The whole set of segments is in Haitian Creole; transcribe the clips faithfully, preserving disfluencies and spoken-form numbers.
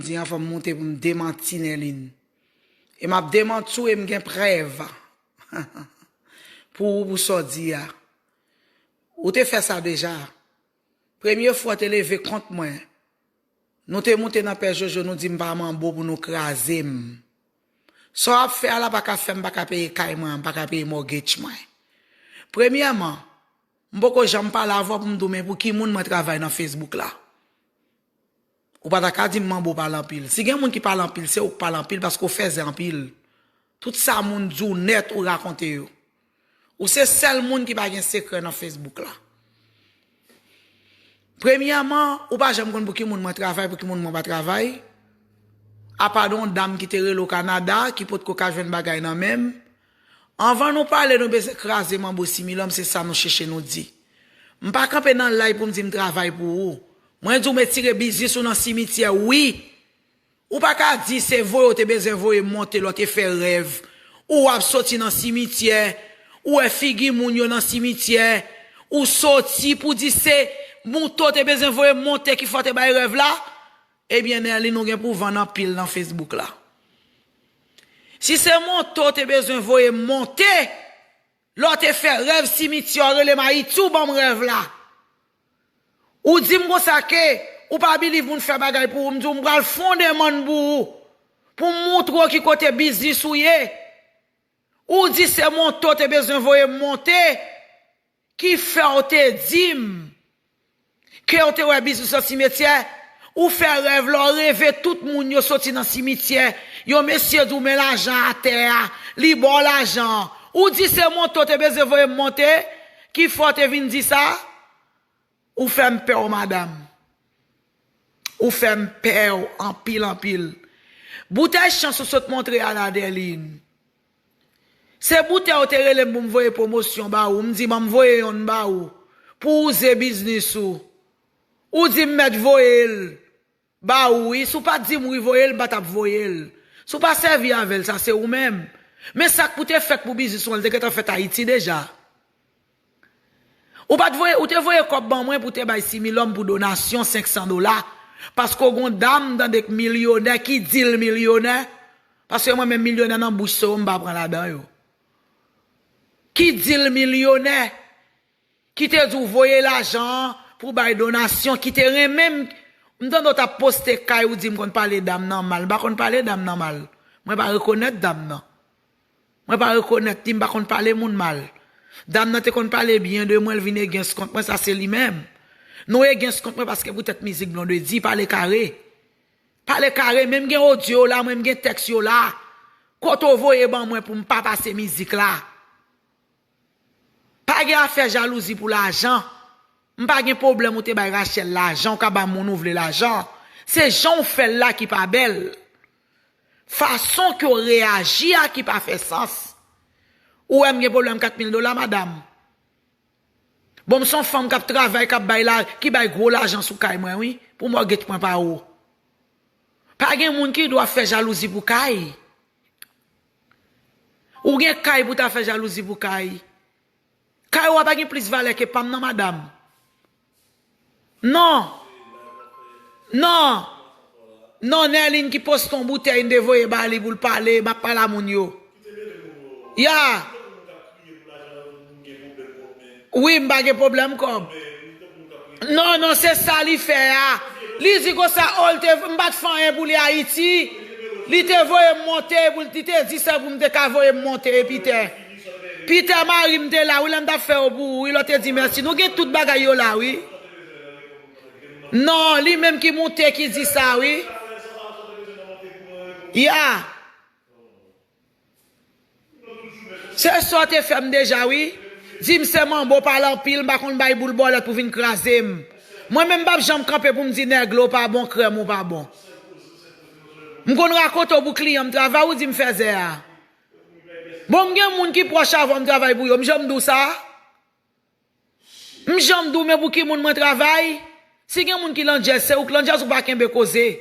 Di anvan m monte pou m demanti Nerline. E m ap demanti w e m gen prèv pou ou, pou sa w di a. Ou te fè sa deja. Premye fwa w te leve kont mwen, nou te moute nan Pè Jojo, nou di m pa manbo pou nou kraze m. Sa w ap fè a la pa ka fè m pa ka peye kay mwen, m pa ka peye mortgage mwen. Premyèman, m poko janm pale avè w pou m di w men pou ki moun mwen travay nan Facebook la. Ou pa ta ka di m manbo pale anpil. Si gen moun ki pale anpil, se ou k pale anpil paske w fèzè anpil. Tout sa moun di w nèt, ou rakonte yo. Ou se sèl moun ki pa gen sekrè nan Facebook la. Premyèman, ou pa janm konn pou ki moun mwen travay, pou ki moun mwen pa travay. Apa de yon dam ki te rele w Kanada, ki potko ka jwenn bagay nan men m. Anvan nou pale, nou bezwen kraze manbo Similòm, se sa nou chèche nou di. M pa kanpe nan live pou m di m travay pou ou. Mwen di w m etire biznis ou nan simityè, wi. Ou pa ka di se voye w te bezwen voye m monte lè w te fè rèv. Ou ap soti nan simityè, ou wè figi moun yo nan simityè, ou soti pou di se moto w te bezwen voye m monte ki fè w te bay rèv la. Ebyen, Nerline, ou gen pou vann anpil nan Facebook la. Si se moto w te bezwen voye m monte, lè w te fè rèv simityè, w rele m Ayiti, w ban m rèv la. Ou di m konsa ke ou pa believe moun fè bagay pou ou, m di w m pral fè yon demann pou ou, pou m montre w ki kote biznis ou ye. Ou di se moto w te bezwen voye m monte, ki fè w te di m ke w te wè biznis nan simityè, ou fè rèv la, w reve tout moun yo soti nan simityè, yon mesye di w men lajan atè a, li ba w lajan an. Ou di se moto w te bezwen voye m monte, ki fè w te vin di sa? Ou fè m pè w, madanm. Ou fè m pè w anpil, anpil. Boutèy chans ou sot montre a la, Nerline. Se boutèy ou te rele m pou m voye pwomosyon ba ou. M di ban m voye yonn ba ou. Pou wouze biznis ou. Ou di m mèt voye l ba ou, wi. Si w pa t di m wi voye l, m pa t ap voye l. Si w pa sèvi avè l, sa se ou menm. Men sa k pou te fèt pou biznis ou an, li te gentan fèt Ayiti deja. Ou pa t voye, ou te voye kòb ban mwen pou te bay Similòm pou donasyon senk san dola. Paske w gon dam, m tande k milyonè, ki di l milyonè. Paske mwen menm milyonè nan bouch se yo, m pa pran ladan yo. Ki di l milyonè, ki te di w voye lajan an pou bay donasyon, ki te renmen m. M tande w t ap poste kay, ou di m konn pale dam nan mal. M pa konn pale dam nan mal. Mwen pa rekonèt dam nan. Mwen pa rekonèt li, m pa konn pale moun mal. Dam nan te konn pale byen de mwen, l vin egens kont mwen, sa se li menm. Nou egens kont mwen paske poutèt mizik Blondedy, pale kare. Pale kare, menm gen odyo la, mwen m gen tèks yo la. Kote w voye ban mwen pou m pa pase mizik la? Pa gen afè jalouzi pou lajan. M pa gen pwoblèm ou te bay Rachel lajan, ou ka ba moun ou vle lajan. Se jan w fè l la ki pa bèl. Fason ke w reyaji a ki pa fè sans. Ou wè m gen pwoblèm kat mil dola, madanm? Bon, m se yon fanm k ap travay, k ap bay la, ki bay gwo lajan sou kay mwen, wi, pou mortgage mwen pa wo. Pa gen moun ki dwa fè jalouzi pou kay. Ou gen kay pou ta fè jalouzi pou kay. Kay ou a pa gen plis valè ke pa m nan, madanm. Non. Non. Non, Nerline ki poste yon boutèy, m te voye ba li pou l pale, m ap pale a moun yo. Ya. Wi, m pa gen pwoblèm kòb. Non, non, se sa li fè a. Li di konsa, o, l te, m pa t fè anyen pou li Ayiti. Li te voye m monte, pou l, li te di sa pou m te ka voye m monte, Pitè. Pitè, mari m te la, wi, lè m t ap fè yo pou ou, wi, lè w te di mèsi. Nou gen tout bagay yo la, wi. Non, li menm ki moute, ki di sa, wi. Ya. Se sa w te fè m deja, wi. Di m se manbo pale anpil, m pa konn bay boul bòlèt pou vin kraze m. Mwen menm, m p ap janm kanpe pou m di nèg la w pa bon, krèm ou pa bon. M konn rakonte w pou kliyan m travay, ou di m fèzè a. Bon, m gen moun ki pwòch avè w, m travay pou yo, m janm di w sa? M janm di w men pou ki moun mwen travay? Si gen moun ki landjèz, se ou k landjèz, ou pa kenbe koze.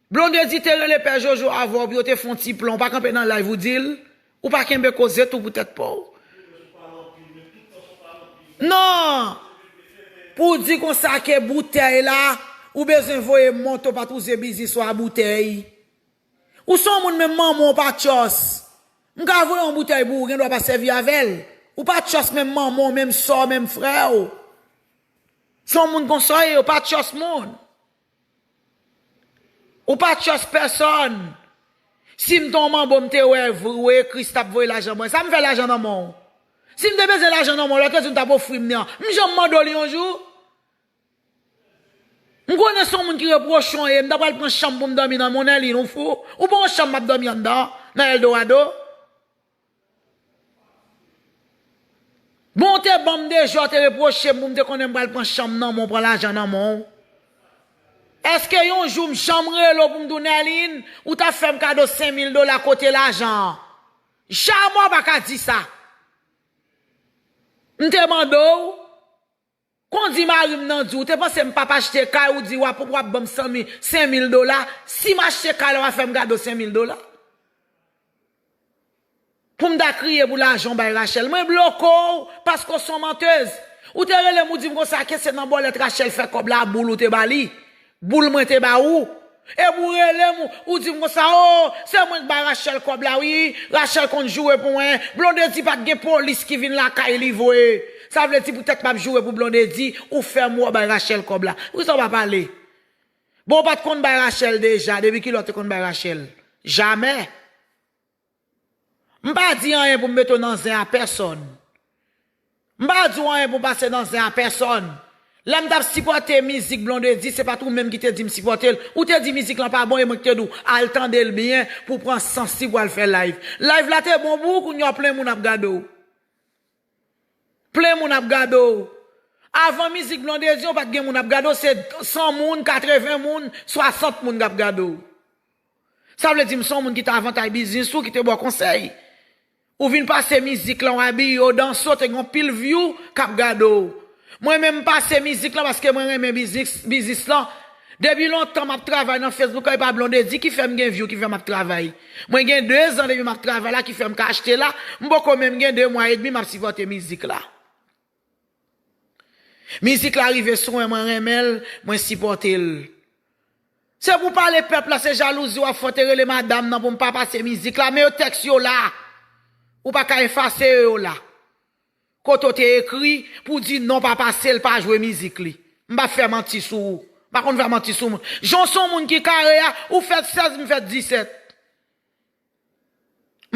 Blondedy te rele Pè Jojo avè w pou yo te fè yon ti plan, ou pa kanpe nan live ou di l, ou pa kenbe koze tou pou tèt pa w. Non! Pou w di konsa ke boutèy la, Ou bezwen voye m monte, ou pa t wouze biznis ou a boutèy. Ou se yon moun, menm manman w pa tchòs. M ka voye yon boutèy pou ou, gen dwa pa sèvi avè l. Ou pa tchòs menm manman w, menm sè w, menm frè w. Se yon moun konsa w ye, ou pa tchòs moun. Ou pa tchòs pèsòn. Si m te yon manbo, m te wè, wè Kris t ap voye lajan mwen. Sa m fè lajan nan men w? Si m te bezwen lajan nan men w, lè w te di w t ap ofri m li an, m janm mande w li yon jou? M konnen se yon moun ki repwoche w ye, m ta pral pran chanm pou m dòmi nan men w, Nèlin, ou fou? Ou pa yon chanm m ap dòmi anndan, nan Eldorado? Bon, w te ban m deja, w te repwoche m pou m te konnen m pral pran chanm nan men w, pran lajan nan men w. Èske yon jou m janm rele w pou m di w, Nèlin, ou t ap fè m kado senk mil dola, kote lajan an? Jamè w pa ka di sa. M te mande w. Kondi mari m nan di w, ou te panse m p ap achte kay, ou di w ap, w ap ban m san mil, senk mil dola. Si m achte kay la, w a fè m kado senk mil dola. Pou m ta kriye pou lajan w bay Rachel. Mwen bloke w paske w se yon mantèz. Ou te rele m, ou di m konsa ke se nan bòlèt Rachel fè kòb la, boul ou te ba li. Boul mwen te ba ou. Epi w rele m, ou, ou di m konsa, o, se mwen k bay Rachel kòb la, wi. Rachel konn joure pou mwen. Blondedy pa t gen polis ki vin lakay li vre. Sa vle di poutèt m ap joure pou Blondedy, ou fè m wè w bay Rachel kòb la. Poukisa w pa pale? Bon, w pa t konn bay Rachel deja, depi kilè w te konn bay Rachel? Jamè. M pa di anyen pou m mete w nan zen a pèsòn. M pa di w anyen pou w pase nan zen a pèsòn. Lè m t ap sipòte mizik Blondedy, se pa t ou menm ki te di m sipòte l. Ou te di mizik lan pa bon, e mwen ki te di w al tande l byen pou w pran sans li pou w al fè live. Live la te bon pou ou, kounye a plen moun ap gade w. Plen moun ap gade w. Avan mizik Blondedy, w pa t gen moun ap gade w, se san moun, katreven moun, swasant moun k ap gade w. Sa vle di m se yon moun ki te avantay biznis ou, ki te ba w konsèy. Ou vin pase mizik lan, w abiye, w danse, w te gen anpil view k ap gade w. Mwen menm m pase mizik lan paske mwen renmen biznis, biznis lan. Depi lontan m ap travay nan Facebook, e pa Blondedy ki fè m gen view, ki fè m ap travay. Mwen gen de zan depi m ap travay la ki fè m ka achte la. M poko menm gen de mwa edmi m ap sipòte mizik la. Mizik la rive sou mwen, mwen renmen l, mwen sipòte l. Se pou pale pèp la, se jalouzi w ap fè w te rele madanm nan pou m pa pase mizik la, men yo tèks yo la. Ou pa ka efase yo, yo la. Kote w te ekri pou di non pa pase l, pa jwe mizik li. M p ap fè manti sou ou. M pa konn fè manti sou moun. Jan w se yon moun ki kare a, ou fèt sèz, m fèt disèt.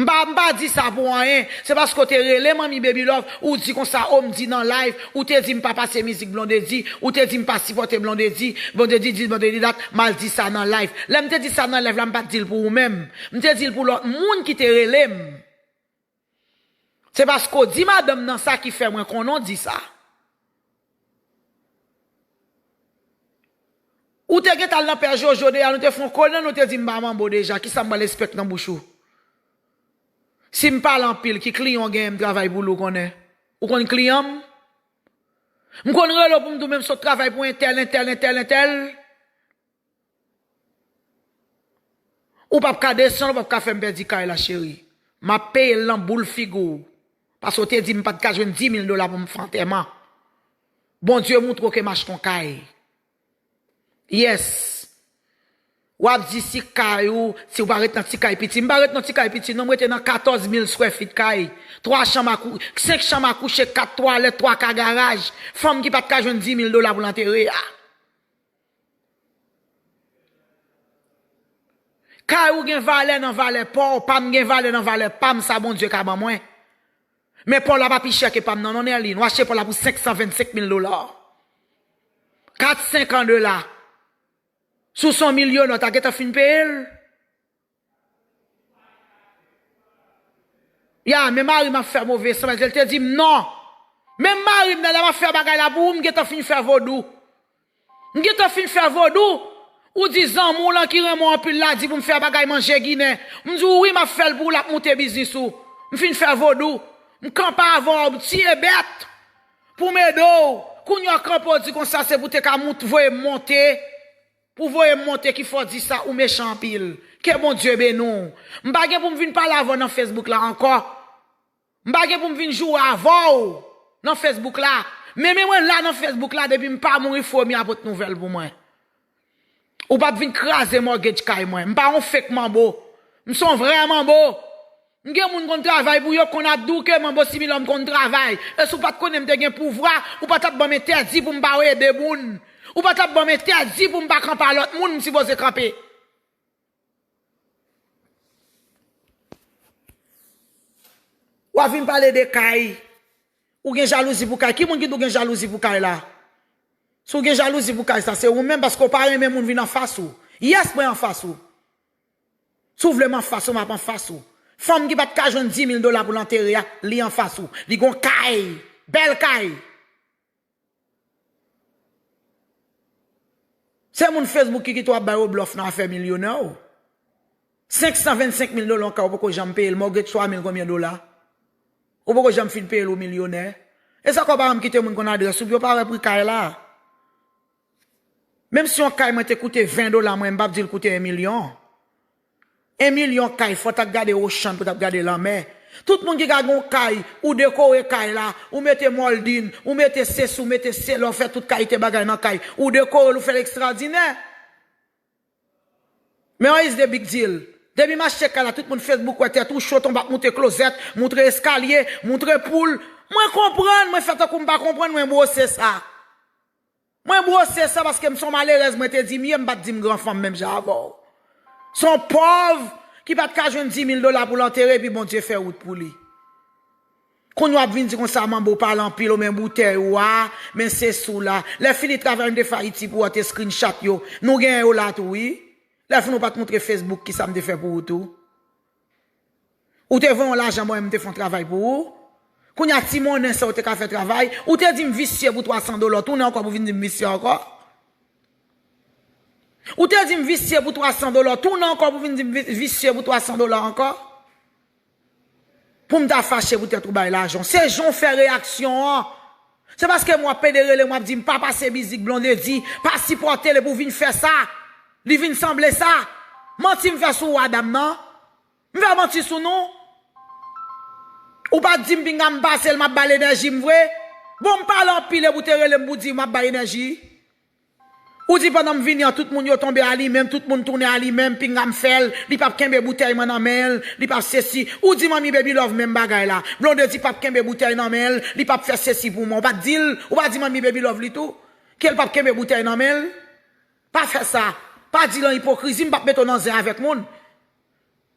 M pa, m pa di sa pou anyen. Se paske w te rele Manmi Baby Love, ou di konsa, o, m di nan live, ou te di m pa pase mizik Blondedy, ou te di m pa sipòte Blondedy, Blondedy dis, Blondedy dat, m al di sa nan live. Lè m te di sa nan live la, m pa t di l pou ou menm. M te di l pou lòt moun ki te rele m. Se paske w di madanm nan sa ki fè mwen konnen w di sa. Ou te gentan al nan pè Jojo deja, nou te fè yon konnen, nou te di m pa manbo deja, kisa m pral espèk nan bouch ou? Si m pale anpil, ki kliyan w genyen m travay pou li, w konnen? Ou konn kliyan m? M konn rele w pou m di w men m sot travay pou entèl, entèl, entèl, entèl. Ou p ap ka desann, ou p ap ka fè m pèdi kay la, cheri. M ap peye l nan boul figi w. Paske w te di m pa t ka jwenn dis mil dola pou m fè antèman. Bondye moutre w ke m achte yon kay. Yes. W ap di si kay ou, si w pa ret nan ti kay piti. M pa ret nan ti kay piti, non, m rete nan katòz mil square feet kay. Twa chanm a kou-, senk chanm a kouche, kat twalèt, twa ka garaj. Fanm ki pa t ka jwenn dis mil dola pou l antere a. Kay ou gen valè nan valè pa w, pa m gen valè nan valè pa m, sa Bondye ka ban mwen. Men pa w la pa pi chè ke pa m nan, non, Nèlin. Nou achte pa w la pou senk san vennsenk mil dola. Kat senk an de la. Si w se yon milyonè, w ta gentan fin peye l. Ya, men mari m ap fè move san, paske l te di m non. Menm mari m nan, lè m ap fè bagay la pou ou, m gentan fin fè vodou. M gentan fin fè vodou. Ou di zanmi w lan ki renmen w anpil la di pou m fè bagay manje ginen. M di w wi, m ap fè l pou ou, l ap moute biznis ou. M fin fè vodou. M kanpe avè w, m tiye bèt. Pou m ede w. Kounye a w kanpe w di konsa se pou te ka mout-, voye m monte. Pou voye m monte ki fè w di sa, ou mechan anpil. Ke Bondye beni w. M pa gen pou m vin pale avè w nan Facebook la ankò. M pa gen pou m vin joure avè w nan Facebook la. Men, men mwen la nan Facebook la, depi m pa mouri, fò m apot nouvèl pou mwen. Ou p ap vin kraze mortgage kay mwen. M pa yon fake manbo. M se yon vrè manbo. M gen moun konn travay pou yo, konn ap di w ke manbo Similòm konn travay. E si w pa t konnen m te gen pouvwa, ou pa t ap ban m entèdi pou m pa ede moun. Ou pa t ap ban m entèdi pou m pa kanpe a lòt moun, m sipoze kanpe. W ap vin pale de kay. Ou gen jalouzi pou kay. Ki moun ki di w gen jalouzi pou kay la? Si w gen jalouzi pou kay sa, se ou menm paske w pa renmen moun vin anfas ou. Yes, mwen anfas ou. Si w vle m anfas ou, m ap anfas ou. Fanm ki pa t ka jwenn dis mil dola pou l antere a, li anfas ou. Li gon kay. Bèl kay. Se moun Facebook ki kite w ap ba yo blòf nan afè milyonè w. Senk san vennsenk mil dola yon kay, ou poko janm peye l. Mortgage twa mil konbyen dola? Ou poko janm fin peye l, ou milyonè. E sa kòb a m kite moun konn adrès ou, yo pa wè pri kay la. Menm si yon kay mwen te koute ven dola, mwen, m p ap di l koute en milyon. En milyon kay, fò w t ap gade Ocean pou w t ap gade lanmè. Tout moun ki ka gen yon kay, ou dekore kay la, ou mete mòldin, ou mete sesi, ou mete sela, ou fè tout kalite bagay nan kay. Ou dekore l, ou fè l ekstradinè. Men is the big deal. Depi m achte kay la, tout moun Facebook wè tèt ou cho, tonbe ap moute klozèt, moutre eskalye, moutre poul. Mwen konprann, mwen fè tankou m pa konprann, mwen bwose sa. Mwen bwose sa paske m se yon malerèz, mwen te di m ye, m pa t di m gran fanm menm jan avè w. Se yon pòv ki pa t ka jwenn dis mil dola pou l antere, epi Bondye fè wout pou li. Kounye a w ap vin di konsa, manbo pale anpil, ou men boutèy ou a, men sesi w la. Lè fini travay m te fè Ayiti pou ou a, te screenshot yo. Nou genyen yo la tou, wi. Lè fini ou pa t moutre Facebook kisa m te fè pou ou tou. Ou te voye yon lajan ban mwen, m te fè yon travay pou ou. Kounye a ti monnen sa ou te ka fè travay. Ou te di m visye pou twa san dola, tounen ankò pou vin di m visye ankò. Ou te di m visye pou twa san dola, tounen ankò pou vin di m vi- visye pou twa san dola ankò. Pou m ta fache poutèt ou bay lajan. Se jan w fè reyaksyon an. Se paske m w ap pede rele m, w ap di m pa pase mizik Blondedy, pa sipòte l epi w vin fè sa. Li vin sanble sa. Manti m fè sou ou a, dam nan. M fè manti sou nou? Ou pa t di m pinga m pase l, m ap ba l enèji m vre? Bon, m pale anpil epi w te rele m pou w di m ap bay enèji. Ou di pandan m vini an, tout moun yo tonbe a li menm, tout moun tounen a li menm, pinga m fè l, li p ap kenbe boutèy mwen nan men l, li p ap sesi. Ou di manmi Baby Love menm bagay la. Blondedy p ap kenbe boutèy nan men l, li p ap fè sesi pou mwen. Ou pa t di l, ou pa di manmi Baby Love li tou? Ke l p ap kenbe boutèy nan men l? Pa fè sa. Pa di l an ipokrizi, m p ap mete w nan zen avèk moun.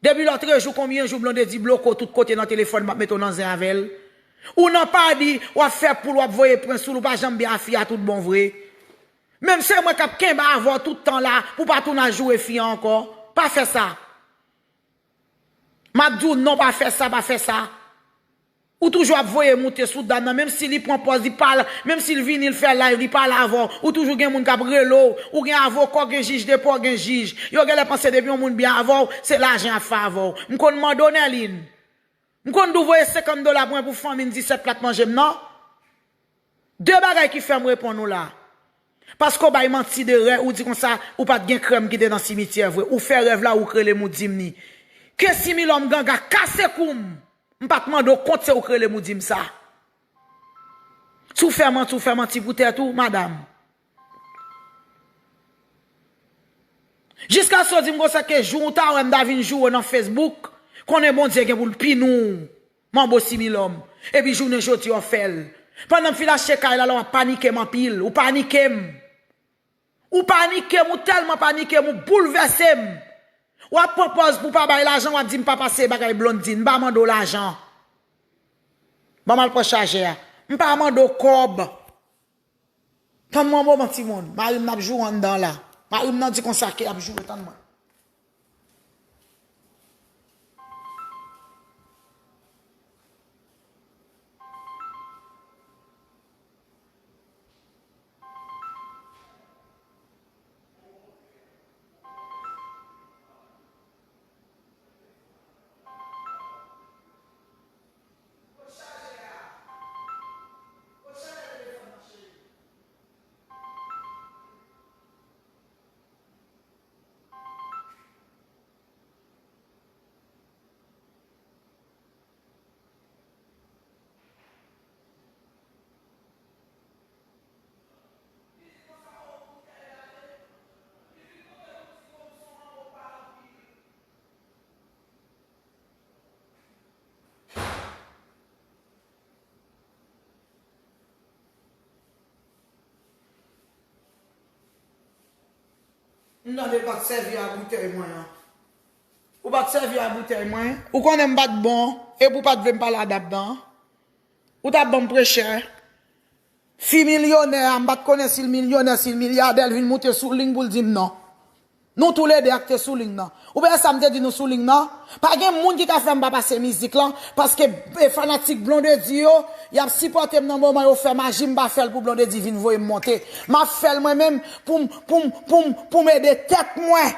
Depi lòtrejou, konbyen jou Blondedy bloke w tout kote nan telefòn, m ap mete w nan zen avè l? Ou nan padi, w ap fè poul, w ap voye pwen sou l, ou pa janm byen a fi a tout bon vre. Menm se mwen k ap kenbe avè w tout tan la, pou w pa tounen al joure fi a ankò. Pa fè sa. M ap di w non, pa fè sa, pa fè sa. Ou toujou ap voye moute sou dam nan, menm si li pran pòz, li pale, menm si l vini, l fè live, li pale avè w, ou toujou gen moun k ap rele w, ou gen avoka w, gen jij depè w, gen jij. Yo genlè panse depi yon moun byen avè w, se lajan y ap fè avè w. M konn mande w, Nerline. M konn di w voye senkant dola pou mwen pou fanmi n disèt plat manje m nan. De bagay ki fè m reponn ou la. Paske w bay manti de rè, ou di konsa, ou pa t gen krèm ki te nan simityè vre. Ou fè rèv la, ou k rele m, ou di m ni. Ke Similòm ganga kase kou m. M pa t mande w kont, se ou k rele m ou di m sa. Si w fè manti, ou fè manti pou tèt ou, madanm. Jiskaske w di m konsa ke jou ou ta wè m ta vin joure w nan Facebook, konnen Bondye gen pou l pini w, manbo Similòm. Epi jounen jodi a w fè l. Pandan m fin achte kay la, la w ap panike m anpil. Ou panike m. Ou panike m, ou tèlman panike m, ou boulvèse m. W ap pran pòz pou w pa bay lajan, w ap di m pa pase bagay Blondedy, m pa mande w lajan. Ban m al pran chajè a. M pa mande w kòb. Tann mwen yon moman, timoun. Mari m nan ap joure anndan la. Mari m nan di konsa ke l ap joure, tann mwen. M tande l pa t sèvi a boutèy mwen an. Ou pa t sèvi a boutèy mwen. Ou konnen m pa t bon. Epi ou pa t vle m pale a dam nan. Ou t ap ban m prechè. Fi milyonè a, m pa t konnen si l milyonè, si l milyadè, l vin moute sou liy pou l di m non. Nou toulede a k te sou liy nan. Ou pa wè sa m te di nou sou liy nan? Pa gen moun ki ka fè m pa pase mizik lan, paske e fanatik Blondedy yo, y ap sipòte m nan moman yo fè maji, m pa fè l pou Blondedy vin voye m monte. M ap fè l mwen menm pou m, pou m, pou m, pou m ede tèt mwen.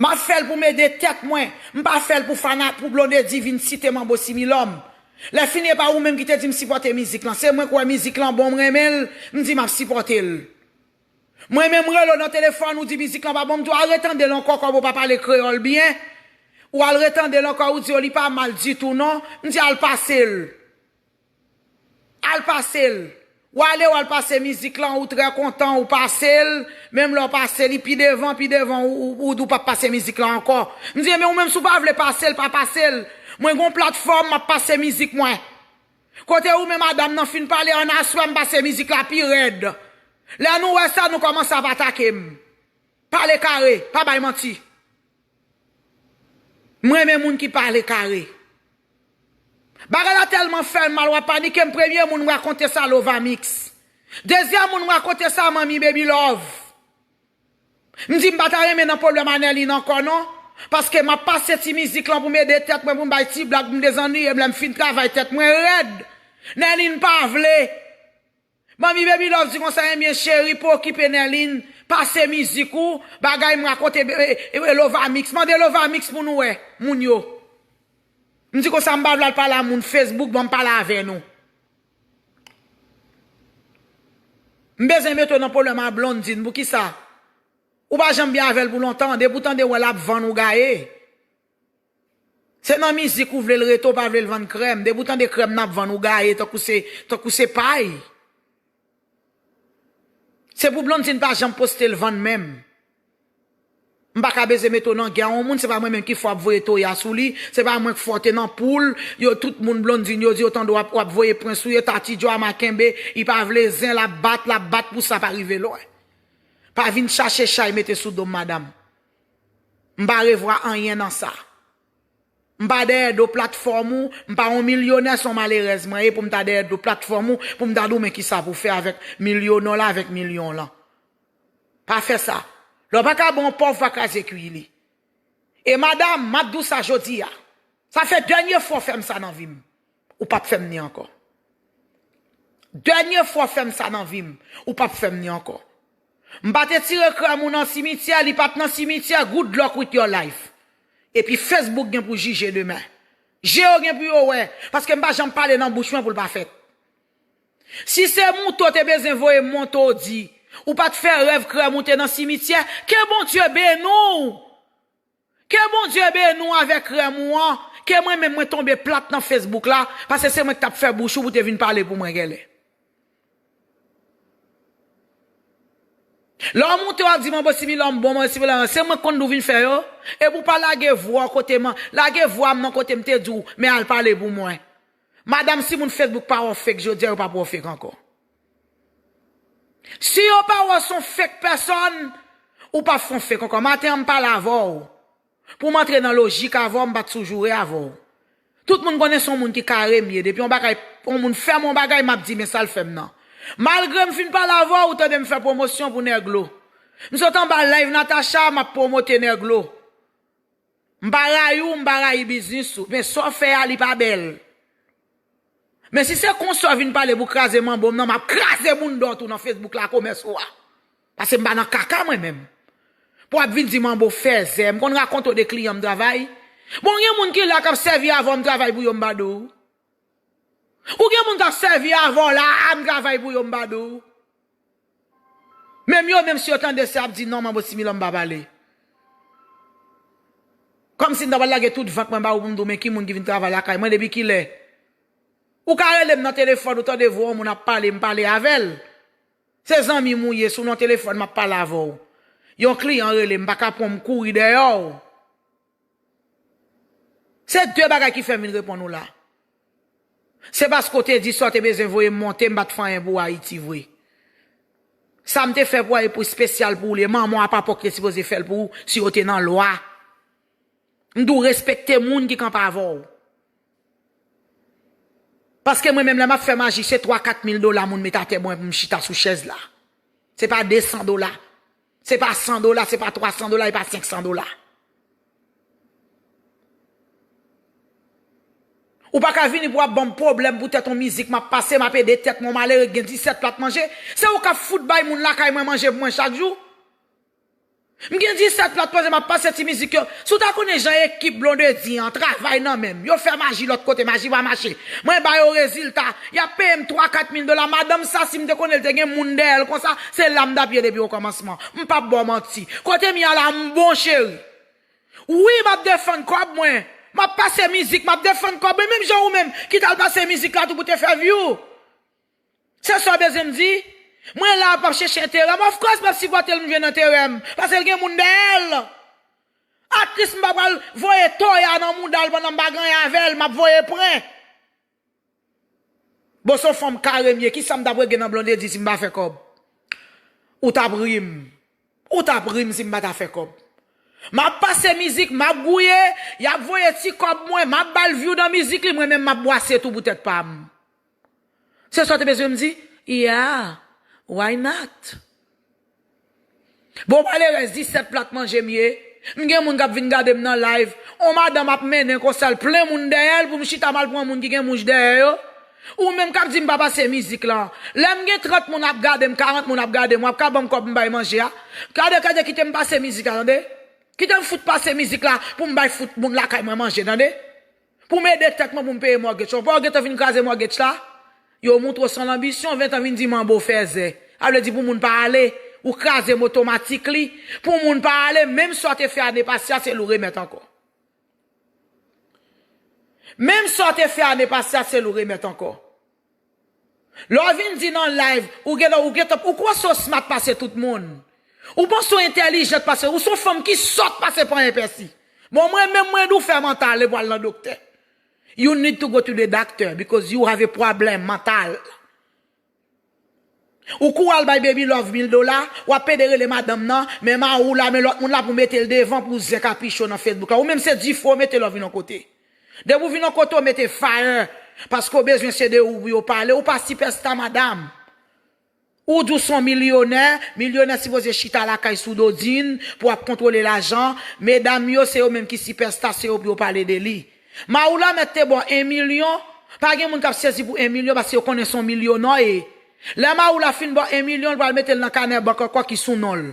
M ap fè l pou m ede tèt mwen. M pa fè l pou fana, pou Blondedy vin site Manbo Similòm. Lè fini, e pa ou menm ki te di m sipòte mizik lan. Se mwen k wè mizik lan bon, m renmen l, m di m ap sipòte l. Mwen menm, m rele w nan telefòn, ou di mizik lan pa bon, m di w al retande l ankò, kòm ou pa pale kreyòl byen. Ou al retande l ankò, ou di yo li pa mal ditou non. M di al pase l. Al pase l. W ale, w al pase mizik lan, ou trè kontan, ou pase l. Menm lè w pase li pi devan, pi devan, ou, ou, ou di w p ap pase mizik lan ankò. M di, men ou menm, si w pa vle pase l, pa pase l. Mwen gen yon platfòm, m ap pase mizik mwen. Kote ou menm, madanm nan fin pale, ann aswè, m pase mizik la pi rèd. Lè nou wè sa, nou kòmanse ap atake m. Pale kare, pa bay manti. M renmen moun ki pale kare. Bagay la tèlman fè m mal, w ap panike m. Premye moun m rakonte sa, Lovamix. Dezyèm moun m rakonte sa, Manmi Baby Love. M di m pa ta renmen nan pwoblèm a Nerline ankò non. Paske m ap pase ti mizik lan pou m ede tèt mwen, pou m bay ti blag, pou m dezannuye m, lè m fin travay tèt mwen rèd. Nerline pa vle. Manmi Baby Love di konsa, ebyen cheri, pa okipe Nerline, pase mizik ou, bagay m rakonte, e, e, e, Lovamix. Mande Lovamix pou nou wè, moun yo. M di konsa, m pa vle al pale a moun Facebook, ban m pale avè nou. M bezwen mete w nan pwoblèm a Blondine, poukisa? Ou pa janm byen avè l pou lontan, depi w tande wè l ap vann ou gaye. Se nan mizik ou vle l rete, ou pa vle l vann krèm. Depi w tande krèm nan ap vann, ou gaye tankou se, tankou se pay. Se pou Blondine pa janm poste l vann menm. M pa ka bezwen mete w nan gè a yon moun, se pa mwen menm ki fò ap voye toya sou li, se pa mwen k fò te nan poul, yo tout moun Blondine, yo di yo tande w ap, w ap voye pwen sou yo, Tati Joama kenbe, li pa vle zen, l ap bat, l ap bat pou sa pa rive lwen. Pa vin chache chay mete sou do m, madanm. M pa revwa anyen nan sa. M pa dèyè do platfòm ou, m pa yon milyonè, se yon malerèz mwen ye pou m ta dèyè do platfòm ou, pou m ta di w men kisa pou fè avèk milyonè w la, avèk milyon w lan. Pa fè sa. Lè w pa ka ban yon pòv, pa kraze kwi li. E madanm, m ap di w sa jodi a. Sa fè dènye fwa w fè m sa nan vi m. Ou p ap fè m ni ankò. Dènye fwa w fè m sa nan vi m, ou p ap fè m ni ankò. M pa te tire krèm ou nan simityè, li pa t nan simityè, good luck with your life. Epi Facebook gen pou jije demen. Je yo gen pou yo wè, paske m pa janm pale nan bouch mwen pou l pa fèt. Si se moute w te bezwen voye m monte w di, ou pa t fè rèv krèm ou te nan simityè, ke Bondye beni w! Ke Bondye beni w avèk krèm ou an, ke mwen menm mwen tonbe plat nan Facebook la, paske se mwen ki t ap fè bouch ou pou w te vin pale pou mwen gèlè. Lè w moute w ap di manbo Similòm bon, manbo Similòm, se mwen k konn di w vin fè yo, epi w pa lage vwa w kote m, lage vwa m nan kote m te di w, men al pale pou mwen. Madanm, si moun Facebook pa wè w fake jodi a, yo p ap wè w fake ankò. Si yo pa wè w se yon fake pèsòn, ou p ap fè yon fake ankò. Maten an, m pale avè w. Pou m antre nan lojik avè w, m pa t sou joure avè w. Tout moun konnen se yon moun ki kare m ye. Depi yon bagay, yon moun fè m yon bagay, m ap di, men sa l fè m nan. Malgre m fin pale avè w, ou tande m fè pwomosyon pou Nèglo. M sot anba live Natacha, m ap pwomote Nèglo. M pa rayi w, m pa rayi biznis ou, men sa w fè a, li pa bèl. Men si se konsa w vin pale pou kraze manbo m nan, m ap kraze bounda w tou nan Facebook la, komès ou a. Paske m pa nan kaka mwen menm. Pou w ap vin di manbo fèzè, m konn rakonte w de kliyan m travay. Bon, gen moun ki la k ap sèvi avè w, m travay pou yo, m pa di w. Ou gen moun k ap sèvi avè w la, a, m travay pou yo, m pa di w. Menm yo menm, si yo tande sa, y ap di, non, manbo Similòm pa pale. Kòmsi m ta pral lage tout vant mwen ba ou pou m di w, men ki moun ki vin travay lakay mwen, depi kilè? Ou ka rele m nan telefòn, ou tande vwa yon moun ap pale, m pale avè l. Se zanmi m ou ye, sou non telefòn m ap pale avè w. Yon kliyan rele m, m pa ka pran m kouri dèyè w. Se de bagay ki fè m vin reponn ou la. Se paske w te di sa w te bezwen voye m monte, m pa t fè anyen pou Ayiti vre. Sa m te fè pou Ayiti pou espesyal pou ou li ye. Manman w a papa w ki te sipoze fè l pou ou si yo te nan lwa. M di w respekte moun ki kanpe avè w. Paske mwen menm lè m ap fè maji, se twa kat mil dola moun met atè mwen pou m chita sou chèz la. Se pa de san dola. Se pa san dola, se pa twa san dola, e pa senk san dola. Ou pa ka vini pou w ap ban m pwoblèm poutèt yon mizik m ap pase, m ap ede tèt mwen, malere k gen disèt plat manje. Se ou k ap fout bay moun lakay mwen manje pou mwen chak jou. M gen disèt plat manje, m ap pase ti mizik yo. Si w ta konnen jan ekip Blondedy an travay nan men m, yo fè maji lòt kote, maji pa mache. Mwen ba yo rezilta, y ap peye m twa kat mil dola. Madanm sa, si m te konnen l te gen moun dèyè l konsa, se la m t ap ye depi okòmansman. M p ap ba w manti. Kote m ye a la, m bon cheri. Wi, m ap defann kòb mwen. M ap pase mizik, m ap defann kòb mwen. Menm jan ou menm ki t al pase mizik la tou pou te fè view. Se sa w bezwen m di? Mwen la, m ap chèche enterè m. Of course, m ap sipòte l, m jwenn enterè m. Paske l gen moun dèyè l. At least m pa pral voye toya nan mouda l pandan m pa gen anyen avè l, m ap voye pwen. Bon, se yon fanm kare m ye. Kisa m t ap regle nan Blondedy si m pa fè kòb? Ou t ap ri m. Ou t ap ri m si m pa ta fè kòb. M ap pase mizik, m ap gouye, y ap voye ti kòb mwen, m ap ba l view nan mizik li, mwen menm m ap bwase tou pou tèt pa m. Se sa w te bezwen m di? Yeah, why not? Bon, malerèz, disèt plat manje m ye. M gen moun k ap vin gade m nan live. On madanm ap mennen konsa, l plen moun dèyè l pou m chita m al pran moun ki gen mouch dèyè yo. Ou menm k ap di m pa pase mizik lan. Lè m gen trant moun ap gade m, karant moun ap gade m, w ap ka ban m kòb m bay manje a. Gade, gade, kite m pase mizik la, tande. Kite m fout pase mizik la pou m bay fout moun lakay mwen manje, tande. Pou m ede tèt mwen pou m peye mortgage. Ou pa w gentan vin kraze mortgage la? Yo moutre w san lanbisyon, ventan vin di manbo fèzè. Sa vle di pou moun pa ale, ou kraze m otomatik li. Pou moun pa ale, menm sa w te fè ane pase a, se l ou remèt ankò. Menm sa w te fè ane pase a, se l ou remèt ankò. Lè w vin di nan live, ou gen, ou gen, ou kwè w smart pase tout moun. Ou panse w entèlijant pase, ou se yon fanm ki sòt pase panyen pèsi. Bon, mwen menm, mwen di w fè mantal e pou al nan doktè. You need to go to the doctor because you have a problem mantal. Ou kou al bay Baby Love mil dola, w ap pede rele madanm nan, men mari w la, men lòt moun la pou mete l devan pou zen ka pi cho nan Facebook la. Ou menm se dife w mete lè w vin yon kote. Depi w vin yon kote, w mete fire. Paske w bezwen se de ou pou yo pale. Ou pa sipèsta, madanm. Ou di w se yon milyonè, milyonè sipoze chita lakay sou dodin pou ap kontwole lajan. Medam yo, se yo menm ki sipèsta, se yo pou yo pale de li. Mari w la mèt te ba w en milyon, pa gen moun k ap sezi pou en milyon paske yo konnen se yon milyonè w ye. Lè mari w la fin ba w en milyon, l pral mete l nan kanè bank ankò ki sou non l.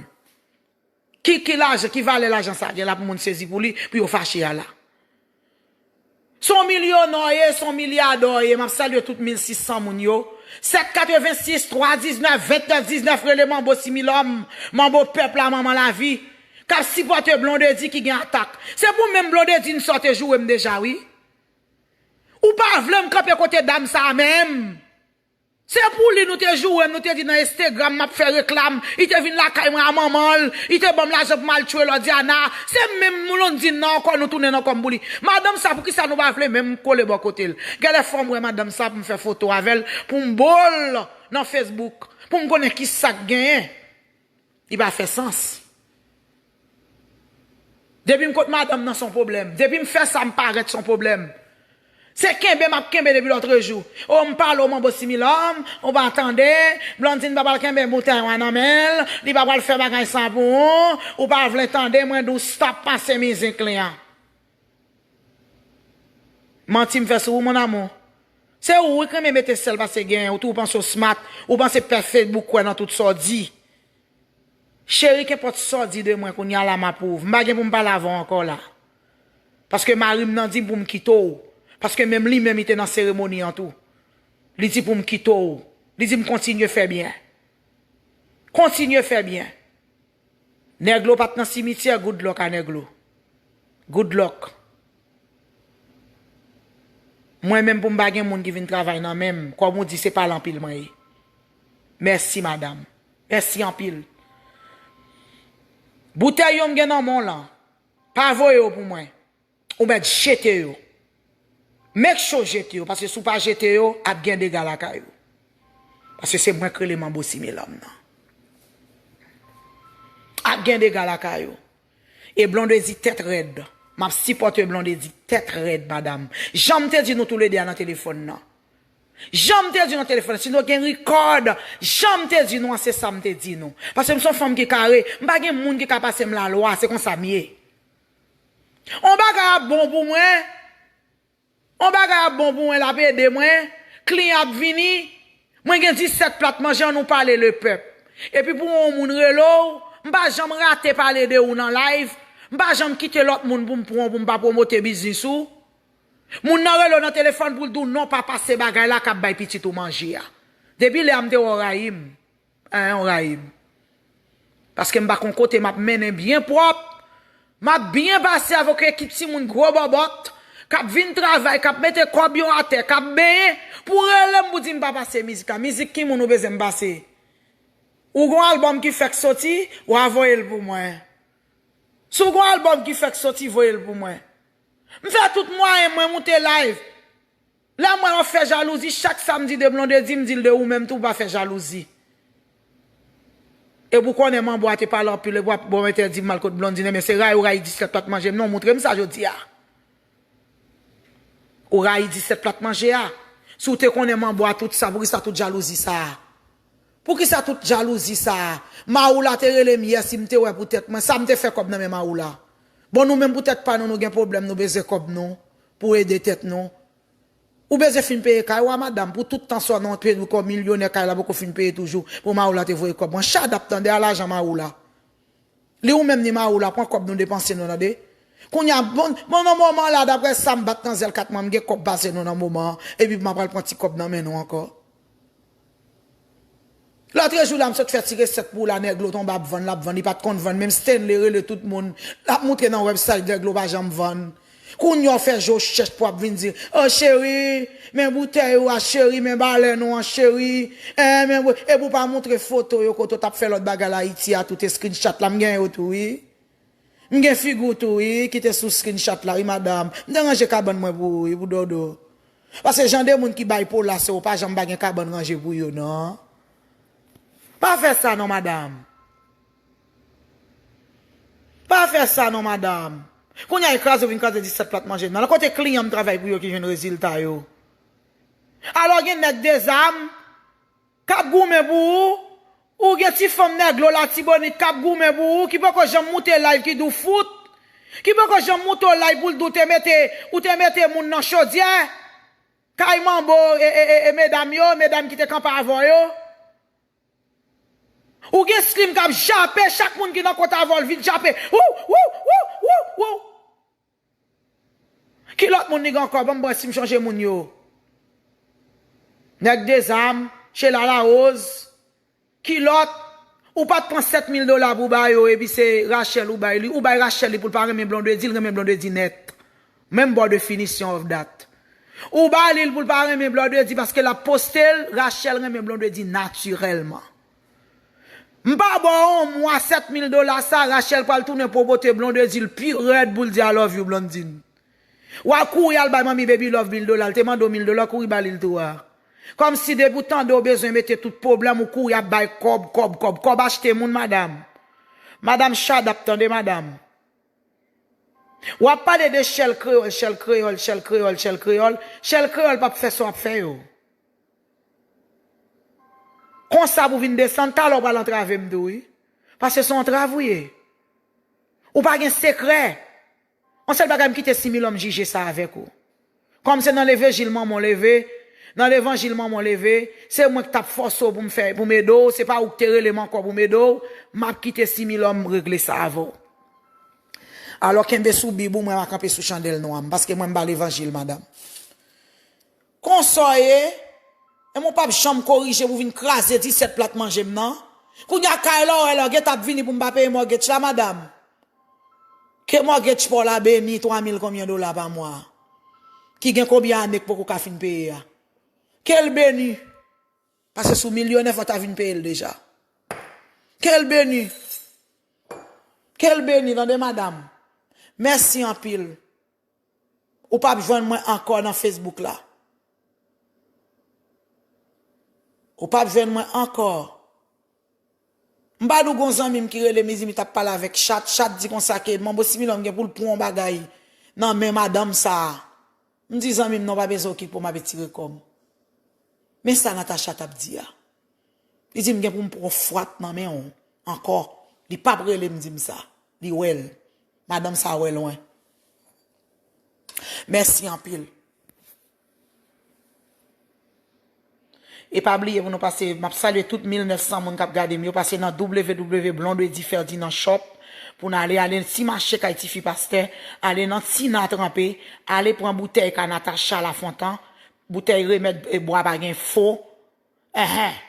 Ki, ki lajan, ki valè lajan sa gen la pou moun sezi pou li, pou yo fache a la? Se yon milyonè w ye, se yon milyadè w ye, m ap salye tout mil sis san moun yo. Sèt katrevensis, twa diznèf, vennèf diznèf, rele Manbo Similòm, Manbo pèp la, manman lavi, k ap sipòte Blondedy ki gen atak. Se pou menm Blondedy n sa w te joure m deja, wi. Ou pa vle m kanpe kote dam sa a menm. Se pou li nou te joure m, nou te di nan Instagram m ap fè reklam, li te vin lakay mwen a manman l, li te ban m lajan pou m al tchwe Lòdiana. Se menm Blondedy nan ankò nou tounen nan kò m pou li. Madanm sa, poukisa nou pa vle menm kole bò kote l? Genlè fò m wè madanm sa pou m fè foto avè l, pou m bo l nan Facebook, pou m konnen kisa k genyen. Li pa fè sans. Depi m kot madanm nan, se yon pwoblèm. Depi m fè sa, m parèt, se yon pwoblèm. Se kenbe m ap kenbe depi lòtrejou. O, m pale w Manbo Similòm, ou pa tande. Blondedy pa pral kenbe boutèy w nan men l, li pa pral fè bagay sa pou ou. Ou pa vle tande, mwen di w stop pase mizik li an. Manti m fè sou ou, mon amour. Se ou wi k renmen mete sèl pase genyen, ou tou ou panse w smart, ou panse pè Facebook kwè nan tout sa w di. Cheri, kenpòt sa w di de mwen kounye a la, m apwouv. M pa gen pou m pale avè w ankò la. Paske mari m nan di m pou m kite w. Paske menm li menm, li te nan seremoni an tou. Li di pou m kite w. Li di m kontinye fè byen. Kontinye fè byen. Nèglo pa t nan simityè, good luck a Nèglo. Good luck. Mwen menm pou m pa gen moun ki vin travay nan men m, kòm ou di se pale anpil mwen ye. Mèsi madanm. Mèsi anpil. Boutèy yo m gen nan men w lan, pa voye yo pou mwen. Ou mèt jete yo. Make sure jete yo, paske si w pa jete yo, ap gen dega lakay ou. Paske se mwen k rele manbo Similòm nan. Ap gen dega lakay ou. E Blondedy tèt rèd. M ap sipòte Blondedy tèt rèd, madam. Jan m te di nou toulede a nan telefòn nan. Jan m te di nan telefòn, si nou gen record, jan m te di nou an, se sa m te di nou. Paske m se yon fanm ki kare, m pa gen moun ki ka pase m lalwa, se konsa m ye. On bagay ap bon pou mwen, on bagay ap bon pou mwen, l ap ede mwen, kliyan ap vini, mwen gen disèt plat manje, ann nou pale lepèp. Epi pou yon moun rele w, m pa janm rate pale de ou nan live, m pa janm kite lòt moun pou m pran w pou m pa pwomote biznis ou. Moun nan rele w nan telefòn pou l di w non, pa pase bagay la k ap bay pitit ou manje a. Depi lè a m te wè w rayi m. An, w rayi m. Paske m pa kon kote m ap mennen byen pwòp. M ap byen pase avèk yon ekip timoun gwo bòbòt k ap vin travay, k ap mete kòb yo atè, k ap benyen, pou w rele m pou di m pa pase mizik la. Mizik ki moun ou bezwen m pase? Ou gon albòm ki fèk soti, w a voye l pou mwen. Si w gon albòm ki fèk soti, voye l pou mwen. M fè tout mwayen mwen moute live. Lè m wè w ap fè jalouzi, chak sa m di de Blondedy, m di l de ou menm tou, pa fè jalouzi. Epi w konnen manbo a te pale anpil, epi w ap bon entèdi m al kot Blondedy, men se rayi w rayi disèt plat manje m, non, montre m sa jodi a. Ou rayi disèt plat manje a. Si w te konnen manbo a tout sa, poukisa tout jalouzi sa a? Poukisa tout jalouzi sa a? Mawoula te rele m yè si m te wè poutèt mwen. Sa m te fè kòb nan men Mawoula? Bon, nou menm poutèt pa nou, nou gen pwoblèm, nou bezwen kòb nou pou ede tèt nou. Ou bezwen fin peye kay ou a, madanm, pou tout tan sa w nan peyi w, kòm milyonè, kay la poko fin peye toujou, pou Mawoula te voye kòb mwen. Chadap, tande, a lajan Mawoula. Li ou menm ni Mawoula, pran kòb nou depanse nou, tande. Kounye a, bon, bon, nan moman la, daprè sa m bat nan zèl kat mwen, m gen kòb pase nou nan moman an, epi m ap al pran ti kòb nan men nou ankò. Lòtrejou la, m sot fè ti resèt pou w la, Nèglo tonbe ap vann, l ap vann, li pa t konn vann, menm Stanley rele tout moun, l ap moutre nan website, Nèglo pa janm vann. Kounye a w fè je w chèch pou w ap vin di, o cheri, men boutèy ou a cheri, men balèn ou an cheri, en, men bo-, epi w pa moutre foto yo kote w t ap fè lòt bagay la Ayiti a, tout screenshot la, m gen yo tou, wi. M gen figi w tou, wi, ki te sou screenshot la, wi, madanm. M te ranje kabann mwen pou ou, wi, pou Dodo. Paske jan de moun ki bay pola se ou pa janm pa gen kabann ranje pou yo, non. Pa fè sa, non, madanm. Pa fè sa, non, madanm. Kounye a, e kraze w vin kraze disèt plat manje m nan. Kote kliyan m travay pou yo ki jwenn rezilta yo? Alò, gen nèg dezam k ap goumen pou ou, ou gen ti fanm Nèglo Latibonit k ap goumen pou ou, ki poko janm moute live, ki di w fout, ki poko janm moute w live pou l di w te mete, ou te mete moun nan chodyè, kay manbo, e, e, e, e medam yo, medam ki te kanpe avè w yo. Ou gen Slim k ap jape chak moun ki nan kot avè w, l vin jape. Wou, wou, wou, wou, wou. Ki lòt moun li gen ankò? Ban m wè si m chonje moun yo. Nèg dezam, Chela Larose. Ki lòt? Ou pa t pran sèt mil dola pou w ba yo, epi se Rachel ou bay li. Ou bay Rachel li pou l pa renmen Blondedy, l renmen Blondedy nèt. Menm bò definition of that. Ou ba li l pou l pa renmen Blondedy paske l ap poste l, Rachel renmen Blondedy natirèlman. M pa ba w yon mwa sèt mil dola sa, Rachel pral tounen pwomote Blondedy l pi rèd pou l di I love you, Blondine. W a kouri al bay manmi Baby Love mil dola, l te mande w mil dola, w kouri ba li l tou a. Kòmsi depi w tande w bezwen mete tout pwoblèm, ou kouri ap bay kòb, kòb, kòb, kòb achte moun, madanm. Madanm shut up, tande, madanm. W ap pale de chèl kreyòl, chèl kreyòl, chèl kreyòl, chèl kreyòl. Chèl kreyòl p ap fè sa w ap fè yo. Konsa pou vin desann, talè w pral antrave m tou, wi. Paske se yon antrav ou ye. Ou pa gen sekrè. Yon sèl bagay, m kite Similòm jije sa avèk ou. Kòm se nan levanjil manman w leve, nan levanjil manman w leve, se mwen ki t ap fòse w pou m fè, pou m ede w, se pa ou ki te rele m ankò pou m ede w, m ap kite Similòm regle sa avè w. Alò, kenbe sou Bib ou, mwen m a kanpe sou chandèl nwa m, paske mwen m ba levanjil, madanm. Konsa w ye, e mwen p ap janm korije pou vin kraze disèt plat manje m nan. Kounye a kay la, w wè lògèt ap vini pou m pa peye mògèj la, madanm. Ke mògèj pa w la beni, twa mil konbyen dola pa mwa? Ki gen konbyen ane k poko ka fin peye a? Ke l beni. Paske si w milyonè, fò w ta vin peye l deja. Ke l beni. Ke l beni, tande, madanm. Mèsi anpil. Ou p ap jwenn mwen ankò nan Facebook la. Ou p ap jwenn mwen ankò. M pa di w gon zanmi m ki rele m, li di m li t ap pale avèk Chat. Chat di konsa ke Manbo Similòm gen pou l pran yon bagay nan men madanm sa a. M di zanmi m, non, pa bezwen okipe w, m ap etire kò m. Men sa Natacha t ap di a. Li di m gen pou m pran fwat nan men w ankò. Li p ap rele m di m sa. Li wè l. Madanm sa wè lwen. Mèsi anpil. E pa bliye pou nou pase, m ap salye tout mil nèf san moun k ap gade m yo, pase nan W W W Blondedy Ferdinand Shop pou n ale, ale ti mache kay tifi pastè, ale nan Tina Tranpe, ale pran boutèy ka Natacha Lafontan, boutèy remèd e bwa pa gen fo. Enhen.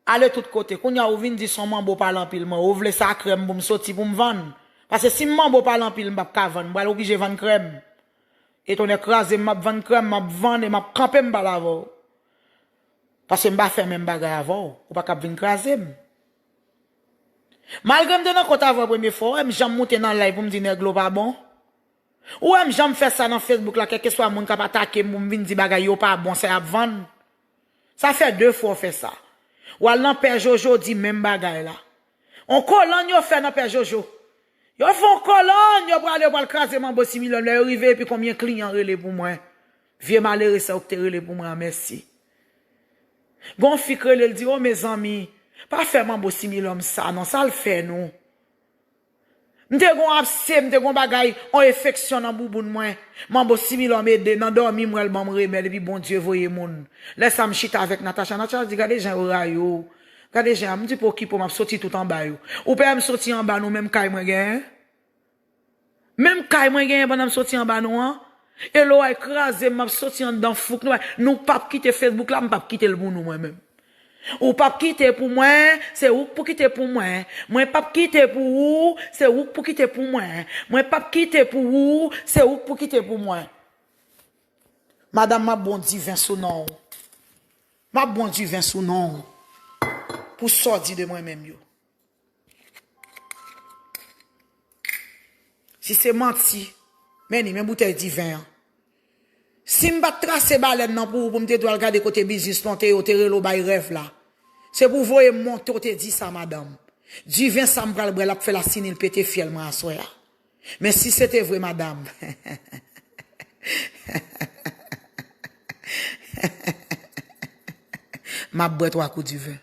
Ale tout kote. Kounye a ou vin di se yon manbo pale anpil mwen. Ou vle sa krèm pou m soti pou m vann. Paske si m manbo pale anpil, m p ap ka vann. M pral oblije vann krèm. E tonnè kraze m, m ap vann krèm, m ap vann e m ap kanpe m pale avè w. Paske m pa fè menm bagay avè w. Ou pa kab vin kraze m. Malgre m te nan kont avè w premye fwa, w wè m janm moute nan live pou m di nèg lo pa bon. Ou wè m janm fè sa nan Facebook la, kèlkeswa moun k ap atake m pou m vin di bagay yo pa bon, sa y ap vann. Sa fè de fwa w fè sa. W al nan Pè Jojo, di menm bagay la. On kolonn yo fè nan Pè Jojo. Yo fè on kolonn, yo prale, yo pral kraze Manbo Similòm. Lè yo rive, epi konbyen kliyan rele pou mwen? Vye malere sa yo ki te rele pou mwen an, mèsi. Gon fi k rele, l di, o mezanmi, pa fè Manbo Similòm sa non, sa l fè nou? M te gon abse, m te gon bagay, on enfeksyon nan bouboun mwen. Manbo Similòm ede, nan dòmi m wè l ban m remèd, epi Bondye voye moun. Lè sa m chita avèk Natacha, Natacha di, gade jan yo rayi w. Gade jan, m di, pa okipe w, m ap soti tout anba yo. Ou pè m soti anba nou, menm kay mwen genyen? Menm kay mwen genyen pandan m soti anba nou an? E loway kraze m, m ap soti anndan fouk nou. Nou p ap kite Facebook la, m p ap kite l pou nou, mwen menm. Ou p ap kite pou mwen, se ou k pou kite pou mwen. Mwen p ap kite pou ou, se ou k pou kite pou mwen. Mwen p ap kite pou ou, se ou k pou kite pou mwen. Madanm, m ap bon diven sou non w. M ap bon diven sou non w. Pou sa w di de mwen menm yo. Si se manti, men ni, men boutèy diven an. Si m pa t trase balèn nan pou ou, pou m te di w al gade kote biznis lan te ye, w te rele w bay rèv la. Se pou w voye m monte, w te di sa, madanm. Diven sa m pral bwè, l ap fè lasinil pete fyèl mwen aswè a. Men si se te vre, madanm, m ap bwè twa kou diven.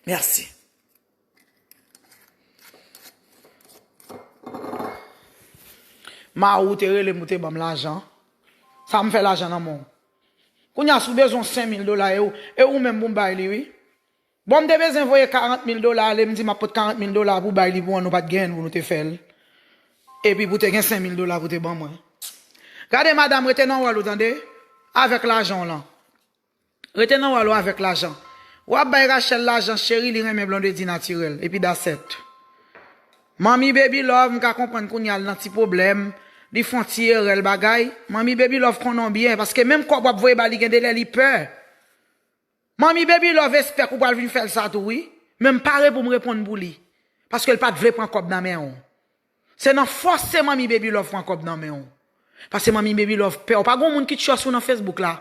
Mèsi. Mawou te rele m, ou te ban m lajan. Sa m fè lajan nan men w? Kounye a, si w bezwen senk mil dola, e ou, e ou menm pou m bay li, wi. Bon, m te bezwen voye karant mil dola ale, m di m ap pot karant mil dola pou bay li pou an, nou pa t genyen l pou nou te fè l. Epi pou te gen senk mil dola pou te ban mwen. Gade, madanm, rete nan wòl ou, tande? Avèk lajan w lan. Rete nan wòl ou avèk lajan. W ap bay Rachel lajan, cheri, li renmen Blondedy natirèl. Epi that's it. Manmi Baby Love, m ka konprann kounye a l nan ti pwoblèm. Li fè on ti erè, l bagay. Manmi Baby Love konnen w byen, paske menm kòb w ap voye ba li, gen de lè li pè. Manmi Baby Love espèk ou pral vin fè l sa tou, wi. Men m pare pou m reponn pou li. Paske l pa t vle pran kòb nan men w. Se nan fòse Manmi Baby Love pran kòb nan men w. Paske Manmi Baby Love pè w. Pa gon moun ki trust ou nan Facebook la.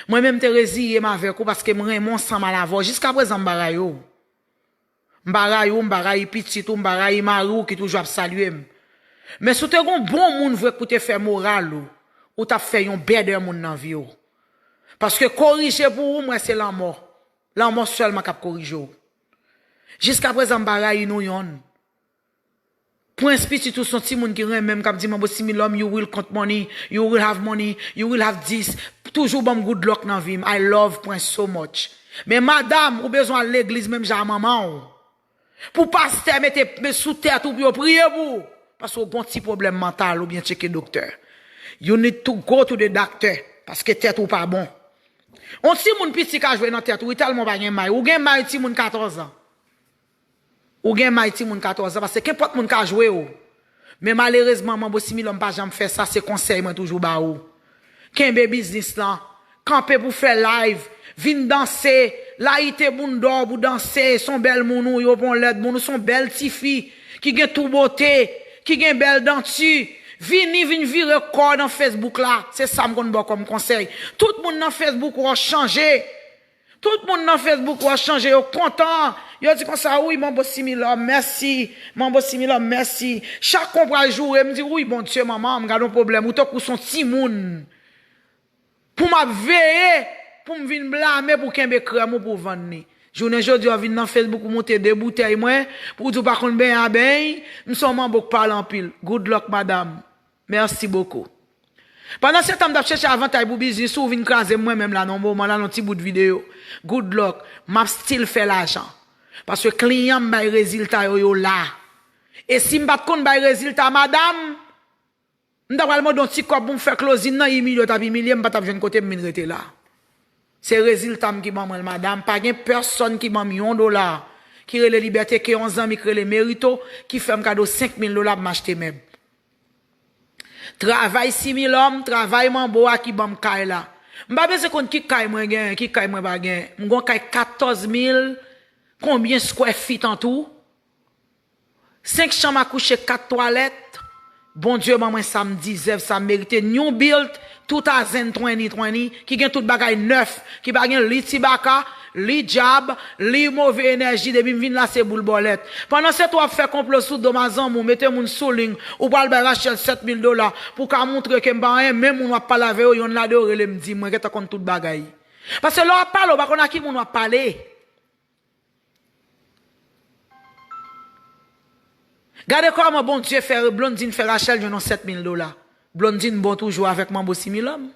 Mwen menm, m te reziye m avèk ou paske m renmen w san mal avè w. Jiskaprezan, m pa rayi w. M pa rayi w, m pa rayi pitit ou, m pa rayi mari w ki toujou ap salye m. Men si w te gon bon moun vre pou te fè moral ou, ou t ap fè yon bèdè moun nan vi w. Paske korije pou ou, m wè se lanmò. Lanmò sèlman k ap korije w. Jiskaprezan, m pa rayi nou yonn. Prince pitit ou se yon timoun ki renmen m, k ap di m, "Manbo Similòm, you will count money, you will have money, you will have this." Toujou ban m good luck nan vi m. I love Prince so much. Men madanm, ou bezwen al legliz menm jan a manman w. Pou pastè mete men sou tèt ou pou yo priye pou ou. Paske w gon ti pwoblèm mantal, oubyen tcheke doktè. You need to go to the doctor. Paske tèt ou pa bon. On timoun piti ka jwe nan tèt ou, wi, tèlman w pa gen may. Ou gen may timoun katòz an. Ou gen may timoun katòz an, paske kenpòt moun ka jwe w. Men malerezman, Manbo Similòm pa janm fè sa, se konsèy mwen toujou ba ou. Kenbe biznis lan, kanpe pou fè live, vin danse, layite bounda w pou danse, se yon bèl moun ou ye, ou pa yon lèd moun, ou se yon bèl tifi ki gen tou bote, ki gen bèl danti. Vini, vin vire kò w nan Facebook la. Se sa m konn ba w kòm konsèy. Tout moun nan Facebook wè w chanje. Tout moun nan Facebook wè w chanje, yo kontan. Yo di konsa, "Wi, Manbo Similòm, mèsi. Manbo Similòm, mèsi." Chak kou w pral joure, m di, "Wi, Bondye, manman, m gade yon pwoblèm." Ou tankou se yon timoun. Pou m ap veye, pou m vin blame, pou kenbe krèm ou, pou vann li. Jounen jodi a, w vin nan Facebook, ou moute de boutèy mwen, pou w di w pa konn benyen a beny, m se yon manbo k pale anpil. Good luck, madam. Merci beaucoup. Pandan se tan m t ap chèche avantay pou biznis ou, ou vin kraze m mwen menm la nan moman la, nan ti bout videyo. Good luck. M ap still fè lajan. Paske kliyan m bay rezilta yo, yo la. E si m pa t konn bay rezilta, madam, m ta pral mande yon ti kòb pou m fè closing nan, imilye w t ap imilye m, m pa t ap jwenn kote m vin rete la. Se rezilta m ki ban mwen l, madam. Pa gen pèsonn ki ban m yon dola. Ki rele Libète, ke yon zanmi ki rele Merito, ki fè m kado senk mil dola pou m achte mèb. Travay Similòm, travay Manbo a ki ban m kay la. M pa bezwen konn ki kay mwen genyen, ki kay mwen pa genyen. M gon kay katòz mil, konbyen square feet an tou? Senk chanm a kouche, kat twalèt. Bondye ban mwen sa m dizèv, sa m merite. New build, two thousand twenty twenty, ki gen tout bagay nèf, ki pa gen li ti baka, li dyab, li move enèji. Depi m vin la, se boul bòlèt. Pandan se tan w ap fè konplo sou do m a zanmi w, mete moun sou liy, ou pral bay Rachel sèt mil dola, pou w ka montre ke m pa anyen, menm moun w ap pale avè yo, yonn ladan yo rele m di, mwen gentan konn tout bagay. Paske lè w ap pale, w pa konn a ki moun w ap pale. Gade kòman Bondye fè Blondine fè Rachel jwenn yon sèt mil dola. Blondine bon toujou avèk Manbo Similòm.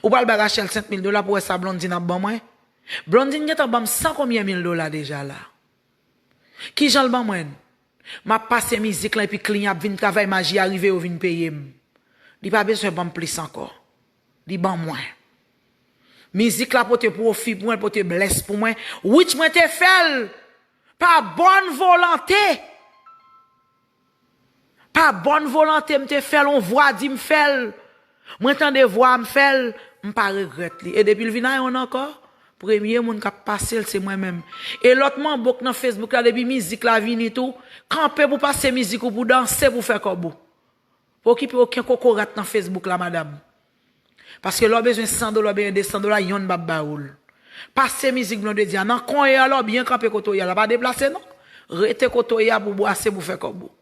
Ou pral bay Rachel senk mil dola pou wè sa Blondine ap ban mwen. Blondine gentan ban m san konbyen mil dola deja la. Kijan l ban mwen l? M ap pase mizik lan epi kliyan ap vin travay, maji a rive, yo vin peye m. Li pa bezwen ban m plis ankò. Li ban mwen. Mizik la pote pwofi pou mwen, l pote blès pou mwen. Which mwen te fè l pa bòn volonte. Pa bòn volonte m te fè l, yon vwa di m fè l. Mwen tande vwa a, m fè l, m pa regrèt li. E depi l vin a yonn ankò, premye moun k ap pase l, se mwen menm. E lòt manbo k nan Facebook la, depi mizik la vini tou, kanpe pou pase mizik ou, pou danse, pou fè kòb ou. Pa okipe okenn kokorat nan Facebook la, madam. Paske lè w bezwen san dola oubyen de san dola, yonn m ap ba ou l. Pase mizik Blondedy a. Nan konye a, lè w byen kanpe kote w ye a la, pa deplase non. Rete kote w ye a pou bwase, pou fè kòb ou.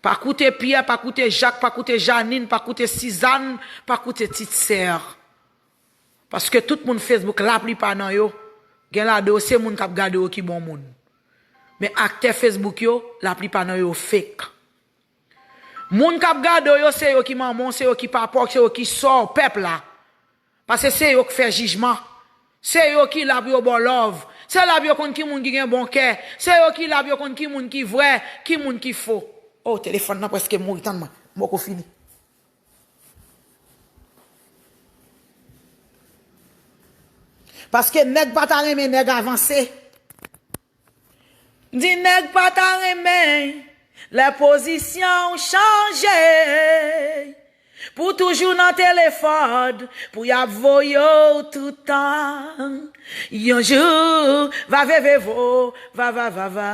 Pa koute Pyè, pa koute Jak, pa koute Janin, pa koute Sizàn, pa koute Ti Sè. Paske tout moun Facebook, laplipa nan yo, gen ladan yo, se moun k ap gade yo ki bon moun. Men aktè Facebook yo, laplipa nan yo fake. Moun k ap gade w yo, se yo ki manman w, se yo ki papa w, se yo ki sè w, pèp la. Paske se yo k fè jijman. Se yo ki la pou yo ba w love. Se la pou yo konn ki moun ki gen bon kè. Se yo ki la pou yo konn ki moun ki vrè, ki moun ki fo. Oh, telefòn nan prèske mouri, tann mwen. M poko fini. Paske nèg pa ta renmen nèg avanse. Di nèg pa ta renmen lè pozisyon w chanje. Pou toujou nan telefòn, pou y ap voye w tout tan. Yon jou, va veve vo, va, va, va, va.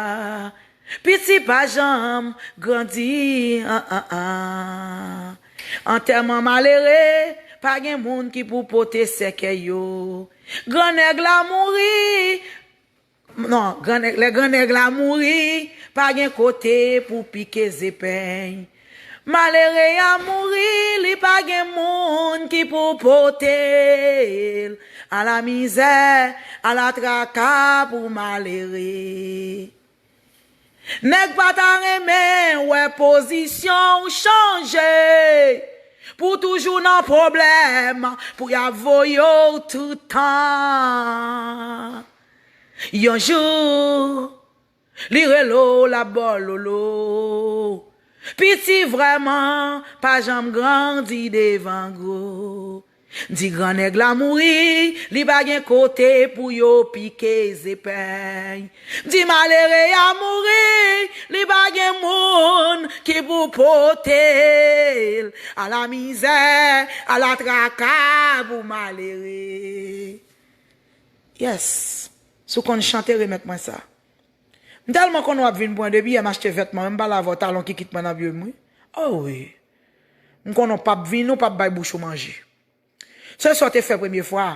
Piti pa janm grandi, an, an, an. Antèman malere, pa gen moun ki pou pote sèkèy yo. Grannèg la mouri, non, grannèg, lè grannèg la mouri, pa gen kote pou pike zepèny. Malere a mouri, li pa gen moun ki pou pote l. Ala mizè, ala traka pou malere. Nèg pa ta renmen wè pozisyon w chanje. Pou toujou nan pwoblèm, pou y ap voye w tout tan. Yon jou, li rele w, l ap ba w lolo. Piti vrèman pa janm grandi devan gwo. Di gran nèg la mouri, li pa gen kote pou yo pike zepèy. Di malere a mouri, li pa gen moun ki pou pote l. Ala mizè, ala traka pou malere. Yes. Si w konn chante, remèt mwen sa. M tèlman konnen w ap vin pran depi yè m achte vètman, m pale avè w, talon kikit mwen nan pye m, wi. Oh wi. M konnen w p ap vin, ou p ap bay bouch ou manje. Se sa w te fè premye fwa.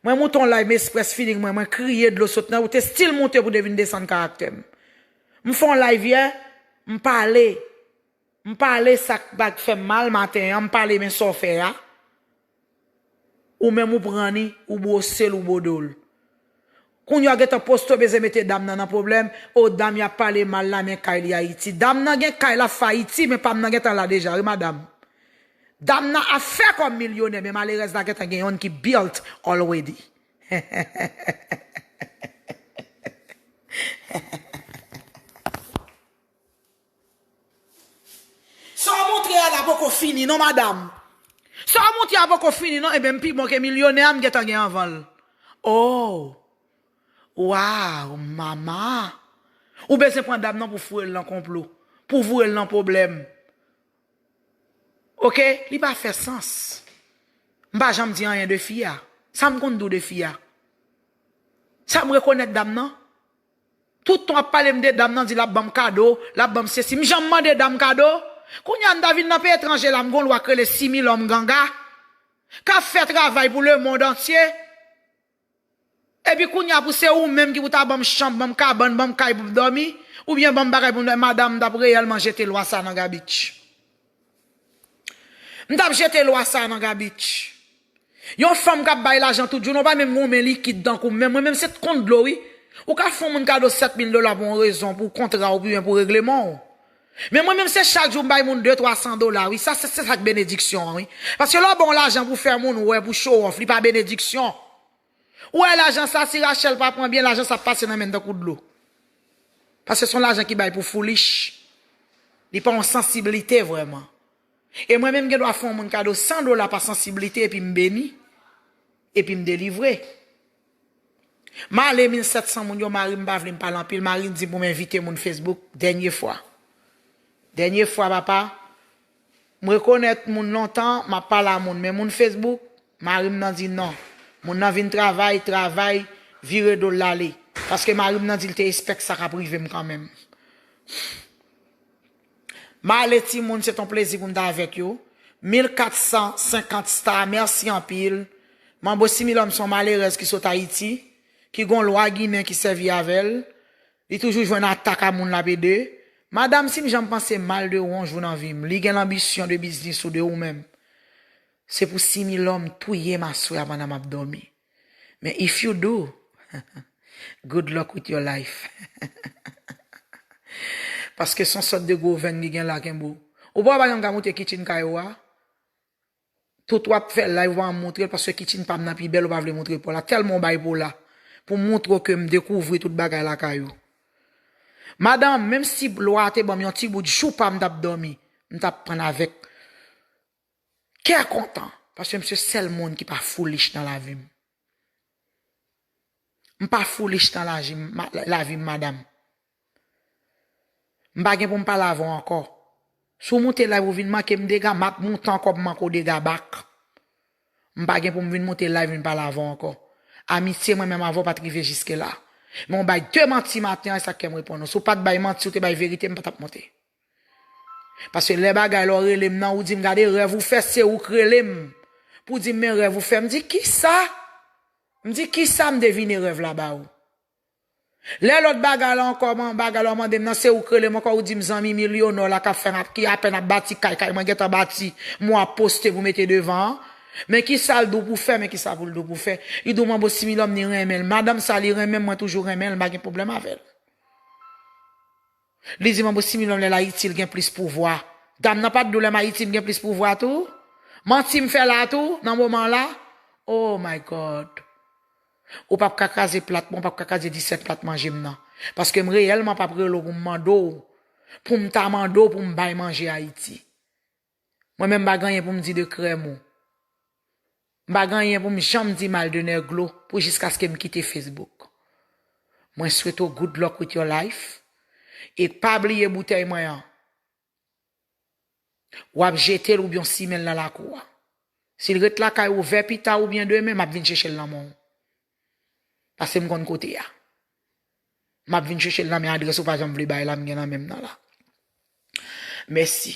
Mwen moute yon live, m express feeling mwen, mwen kriye, dlo sot nan, ou te still moute pou te vin desann karaktè m. M fè yon live yè, m pale. M pale sa k bag fè m mal maten an, m pale men sa w fè a. Ou menm ou pran ni, ou bwose l, ou bodo l. Kounye a w gentan poste w bezwen mete dam nan nan pwoblèm, o dam y ap pale mal la men kay li Ayiti. Dam nan gen kay l ap fè Ayiti, men pa m nan gentan la deja, wi madanm. Dam nan ap fè kòm milyonè, men malerèz la gentan gen yonn ki built already. Sa w montre a la poko fini non, madanm. Sa w montre a poko fini non, ebyen m pi bon ke milyonè a m gentan gen anvan l. Oh! Waw, mama! Ou bezwen pran dam nan pou foure l nan konplo, pou voure l nan pwoblèm. Oke? Li pa fè sans. M pa janm di anyen de fi a. Sa m konn di w de fi a? Sa m rekonèt dam nan? Tout tan w ap pale m de dam nan, di l ap ban m kado, l ap ban m sesi. M janm mande dam kado? Kounye a m ta vin nan peyi etranje la, m gon lwa k rele Similòm Ganga, k ap fè travay pou lemonn antye. Epi kounye a pou se ou menm ki pou ta ban m chanm, ban m kabann, ban m kay pou m dòmi, oubyen ban m bagay pou m dòmi, madanm, m t ap reyèlman jete lwa sa nan gabich. M t ap jete lwa sa nan gabich. Yon fanm k ap bay lajan tout jounen, ou pa menm gon men likid tankou m, men mwen menm se t konn dlo wi. Ou ka fè yon moun kado sèt mil dola pou yon rezon, pou kontra w oubyen pou regleman w. Men mwen menm se chak jou m bay moun de twa san dola wi. Sa se, se sa k benediksyon an wi. Paske lè w ba yon lajan pou fè moun wè, pou show off, li pa benediksyon. Ou wè lajan sa, si Rachel pa pran byen, lajan sa ap pase nan men n tankou dlo. Paske se yon lajan ki bay pou foolish. Li pa yon sansiblite vrèman. E mwen menm gen dwa fè yon moun kado san dola pa sansiblite epi m beni, epi m delivre. M ale mil sèt san moun yo, mari m pa vle m pale anpil, mari m di pou m envite moun Facebook, dènye fwa. Dènye fwa, papa, m rekonèt moun lontan, m ap pale a moun, men moun Facebook, mari m nan di non. Moun nan vin travay, travay, vire do l ale. Paske mari m nan di l te espèk sa k ap rive m kanmenm. M ale timoun, se t on plezi pou m t avèk yo. Mil kat san senkant star, mèsi anpil. Manbo Similòm se yon malerèz ki sot Ayiti, ki gon lwa ginen ki sèvi avè l. Li toujou jwenn atak a moun l ap ede. Madanm, si m janm panse mal de ou yon jou nan vi m, li gen lanbisyon de biznis ou de ou menm, se pou Similòm touye m aswè a pandan m ap dòmi. Men if you do, good luck with your life. Paske se yon sòt de gwo venn li gen la, kenbe w. Ou pa wè pa janm ka moute kitchen kay ou a? Tout w ap fè live ou pa janm montre l, paske kitchen pa m nan pi bèl, ou pa vle montre pa w la. Tèlman w bay pa w la. Pou m montre w ke m dekouvri tout bagay lakay ou. Madanm, menm si lwa a te ban m yon ti bout jou pa m, m t ap dòmi, m t ap pran l avèk kè kontan, paske m se sèl moun ki pa foolish nan lavi m. M pa foolish nan laji m, ma-, lavi m, madanm. M pa gen pou m pale avè w ankò. Si w moute live ou vin manke m dega, m ap moute ankò, m manke w dega back. M pa gen pou m vin moute live vin pale avè w ankò. Amitye mwen menm avè w pa t rive jiske la. Men w bay de manti maten an, e sa k fè m reponn ou. Si w pa t bay manti, w te bay verite, m pa t ap monte. Paske lè bagay la w rele m nan, ou di m gade rèv ou fè, se ou k rele m. Pou w di m men rèv ou fè, m di kisa? M di kisa, m devine rèv la ba ou. Lè lòt bagay la ankò, man, bagay la w mande m nan, se ou k rele m ankò, ou di m zanmi milyonè la k ap fè, ki apèn ap bati kay, kay mwen gentan bati, mwen ap poste pou mete devan an. Men kisa l di w pou fè, men kisa pou l di w pou fè. Li di w manbo Similòm ni renmen l. Madanm sa li renmen m, mwen toujou renmen l, m pa gen pwoblèm avè l. Li di manbo Similòm lè l Ayiti l gen plis pouvwa. Dam nan pa t di w lè m Ayiti m gen plis pouvwa tou? Manti m fè la tou, nan moman la? Oh my God. Ou p ap ka kraze plat mwen, ou p ap ka kraze disèt plat manje m nan. Paske m reyèlman p ap rele w pou m mande w, pou m ta mande w pou m bay manje Ayiti. Mwen menm m pa gen anyen pou m di de krèm ou. M pa gen anyen pou m janm di mal de Nèglo pou jiskaske m kite Facebook. Mwen swete w good luck with your life. E pa bliye boutèy mwen an. W ap jete l oubyen w simen l nan lakou a. Si l ret lakay ou vè pita oubyen demen, m ap vin chèche l nan men w. Paske m konn kote a. M ap vin chèche l nan men adrès ou pa janm vle bay la, m gen nan men m nan la. Mèsi.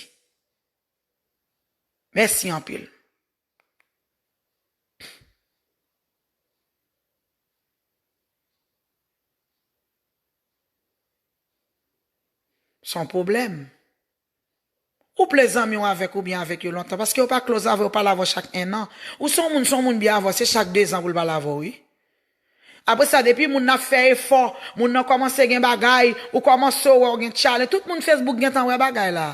Mèsi anpil. Se yon pwoblèm. Ou ple zanmi w avèk ou byen avèk yo lontan, paske yo pa close avè w, pale avè w chak enn an. Ou se yon moun, se yon moun byen avè w, se chak dezan pou l pale avè w, wi. Apre sa, depi moun nan ap fè efò, moun nan kòmanse gen bagay, ou kòmanse wè w gen challenge. Tout moun Facebook gentan wè bagay la.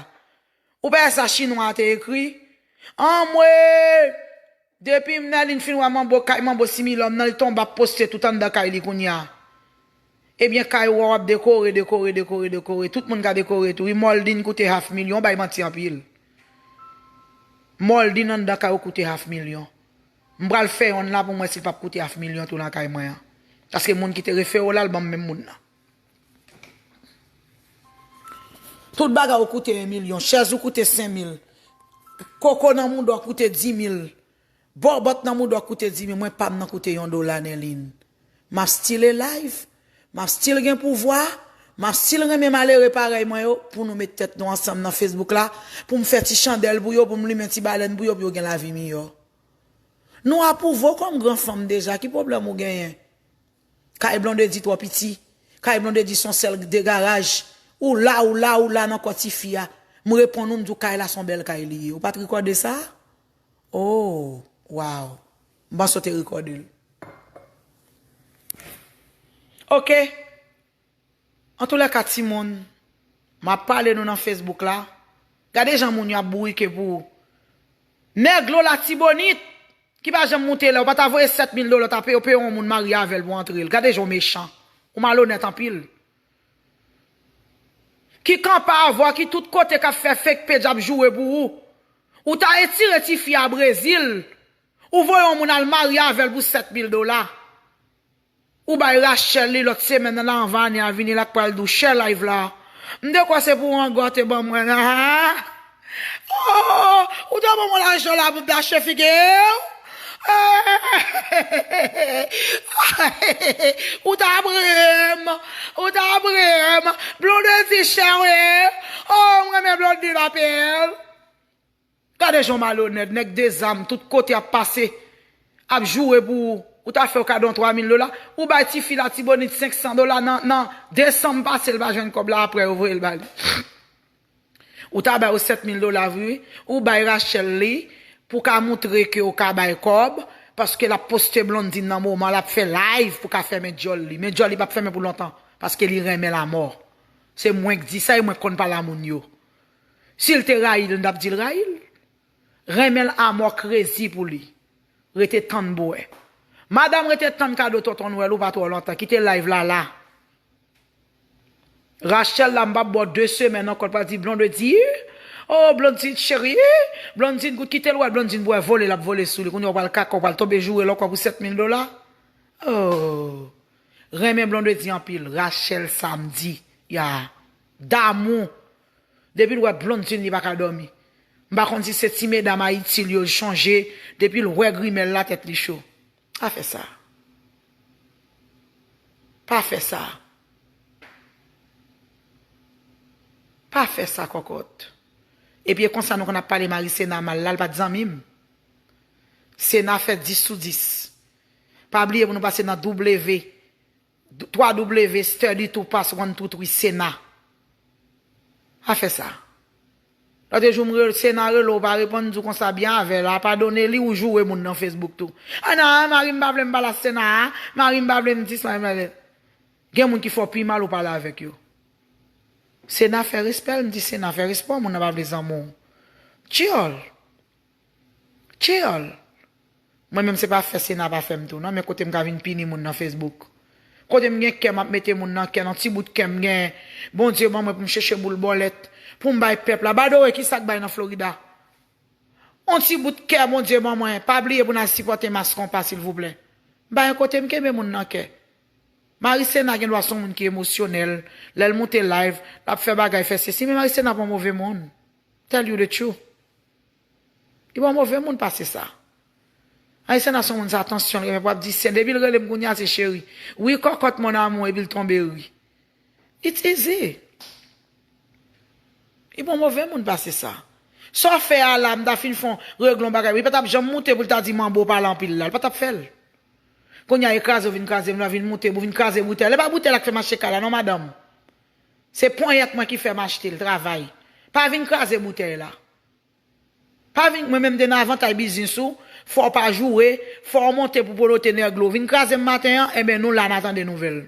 Ou pa wè sa chinwa a te ekri? Anmwe! Depi Mnèlin fin wè manbo kay, manbo similòm nan, li tonbe ap poste tout anndan kay li kounye a. Ebyen, kay ou a w ap dekore, dekore, dekore, dekore. Tout moun ka dekore tou. Wi, Mòldin koute half milyon, bay manti anpil. Mòldin anndan kay ou koute half milyon. M pral fè yonn la pou m wè si l p ap koute half milyon tou nan kay mwen an. Paske moun ki te refere w la, l ban m menm moun nan. Tout bagay ou koute en milyon, chèz ou koute senk mil, koko nan mouda w koute di mil, bòbòt nan mouda w koute di mil, mwen pa m nan koute yon dola, Nèlin. M ap still alive, m ap still gen pouvwa, m ap still renmen malere parèy mwen yo, pou nou met tèt nou ansanm nan Facebook la, pou m fè ti chandèl pou yo, pou m limen ti balèn pou yo, pou yo gen lavi miyò. Nou apwouve w kòm gran fanm deja, ki pwoblèm ou genyen? Kay Blondedy twò piti. Kay Blondedy se yon sèl de garaj. Ou la, ou la, ou la nan kò tifi a. M reponn ou, m di w kay la se yon bèl kay li ye. Ou pa t rekòde sa? Oh, wow. M panse w te rekòde l. Oke. Antoulèka, timoun, m ap pale nou nan Facebook la. Gade jan moun yo ap bourike pou ou. Nèglo Latibonit, ki pa janm moute lè, ou pa ta voye sèt mil dola, ou ta peye, peye yon moun marye avè l pou antre l. Gade jan w mechan. Ou malonèt anpil. Ki kanpe avè w, ki tout kote k ap fè fake page ap joure pou ou. Ou ta etire tifi a Brezil. Ou voye yon moun al marye avè l pou sèt mil dola. Ou bay Rachel li lòt semèn nan, anvan ane a vini, la k pral di w share live la. M te kwè se pou w angò te ban mwen nan. Oh, ou te ban mwen lajan la pou m ta achte figi w? Ou ta brem, ou ta brem. Blondedy cheri. Oh, m renmen Blondedy anpil. Gade jan w malonèt, nèg de zam tout kote ap pase, ap joure pou ou. Ou ta fè w kado yon twa mil dola, ou bay tifi Latibonit senk san dola nan, nan desanm pase, l pa jwenn kòb la, aprè yo voye l ba li. Ou ta bay ou sèt mil dola vre, wi. Ou bay Rachel li pou ka moutre ke ou ka bay kòb, paske l ap poste Blondine nan moman, l ap fè live pou ka fèmen djòl li. Men djòl li p ap fèmen pou lontan, paske li renmen l amò. Se mwen k di sa, e mwen k konn pale a moun yo. Si l te rayi l, m t ap di l rayi l. Renmen l amò, crazy pou li. Rete tann bwè. Madanm, rete tann kado Tonton Nwèl ou pa twò lontan. Kite live la la. Rachel la, m p ap ba w de semèn ankò, l pral di Blondedy, oh, Blondine cheri, Blondine gout, kite l wè Blondine bwè vole, l ap vole sou li. Kounye a w pral kaka, w pral tonbe joure l ankò pou sèt mil dola. Oh. Renmen Blondedy anpil, Rachel Samedi, ya. Damou. Depi l wè Blondine, li pa ka dòmi. M pa konn si se ti medam Ayiti l yo l chonje, depi l wè grimèl la, tèt li cho. Pa fè sa. Pa fè sa. Pa fè sa, kòkòt. Epi e konsa nou konn ap pale Marisena mal la, l pa t zanmi m. Sena fè dis sou dis. Pa bliye pou nou pase nan W, twa W, study to pass one two three Sena. Pa fè sa. Lòt jou m rele Sena, rele w pa reponn, di w konsa byen avè l, apadone li, ou joure moun nan Facebook tou. A nan, mari m pa vle m pale a Sena a, mari m pa vle m di sa, mari m pa vle. Gen moun ki fè w pi mal ou pale avèk yo. Sena fè respè l, m di Sena fè respè w, moun nan pa vle zanmi w. Chill. Chill. Mwen menm se pa fè Sena pa fè m tou non, men kote m ka vin pini moun nan Facebook. Kote m gen kè m ap mete moun nan kè, nan ti bout kè m gen, Bondye ban mwen pou m chèche boul bòlèt, pou m bay pèp la. By the way, kisa k bay nan Florida? On ti bout kè Bondye ban mwen, pa bliye pou n al sipòte Mas Konpa, silvouplè. M pa gen kote m kenbe moun nan kè. Marisena gen dwa se yon moun ki emosyonèl. Lè l moute live, l ap fè bagay, fè sesi. Men Marisena pa yon move moun. Tell you the truth. Li pa yon move moun pase sa. Marisena se yon moun sa tansyon l renmen pou ap di syen. Depi l rele m kounye a se cheri. Wi, kòkòt mon amour, epi l tonbe ri. It's easy. Li pa yon move moun pase sa. Sa w fè a la, m ta fin fè yon regle yon bagay. Li pa t ap janm moute pou l ta di manbo pale anpil la. Li pa t ap fè l. Kounye a e kraze w vin kraze m la, vin moute, ou vin kraze boutèy la. E pa boutèy la k fè m achte kay la, non, madanm. Se ponyèt mwen ki fè m achte l, travay. Pa vin kraze boutèy la. Pa vin, mwen menm m te nan avantay biznis ou, fò w pa joure, fò w monte pou polote nèglo. Vin kraze m maten an, enben nou la n a tande nouvèl.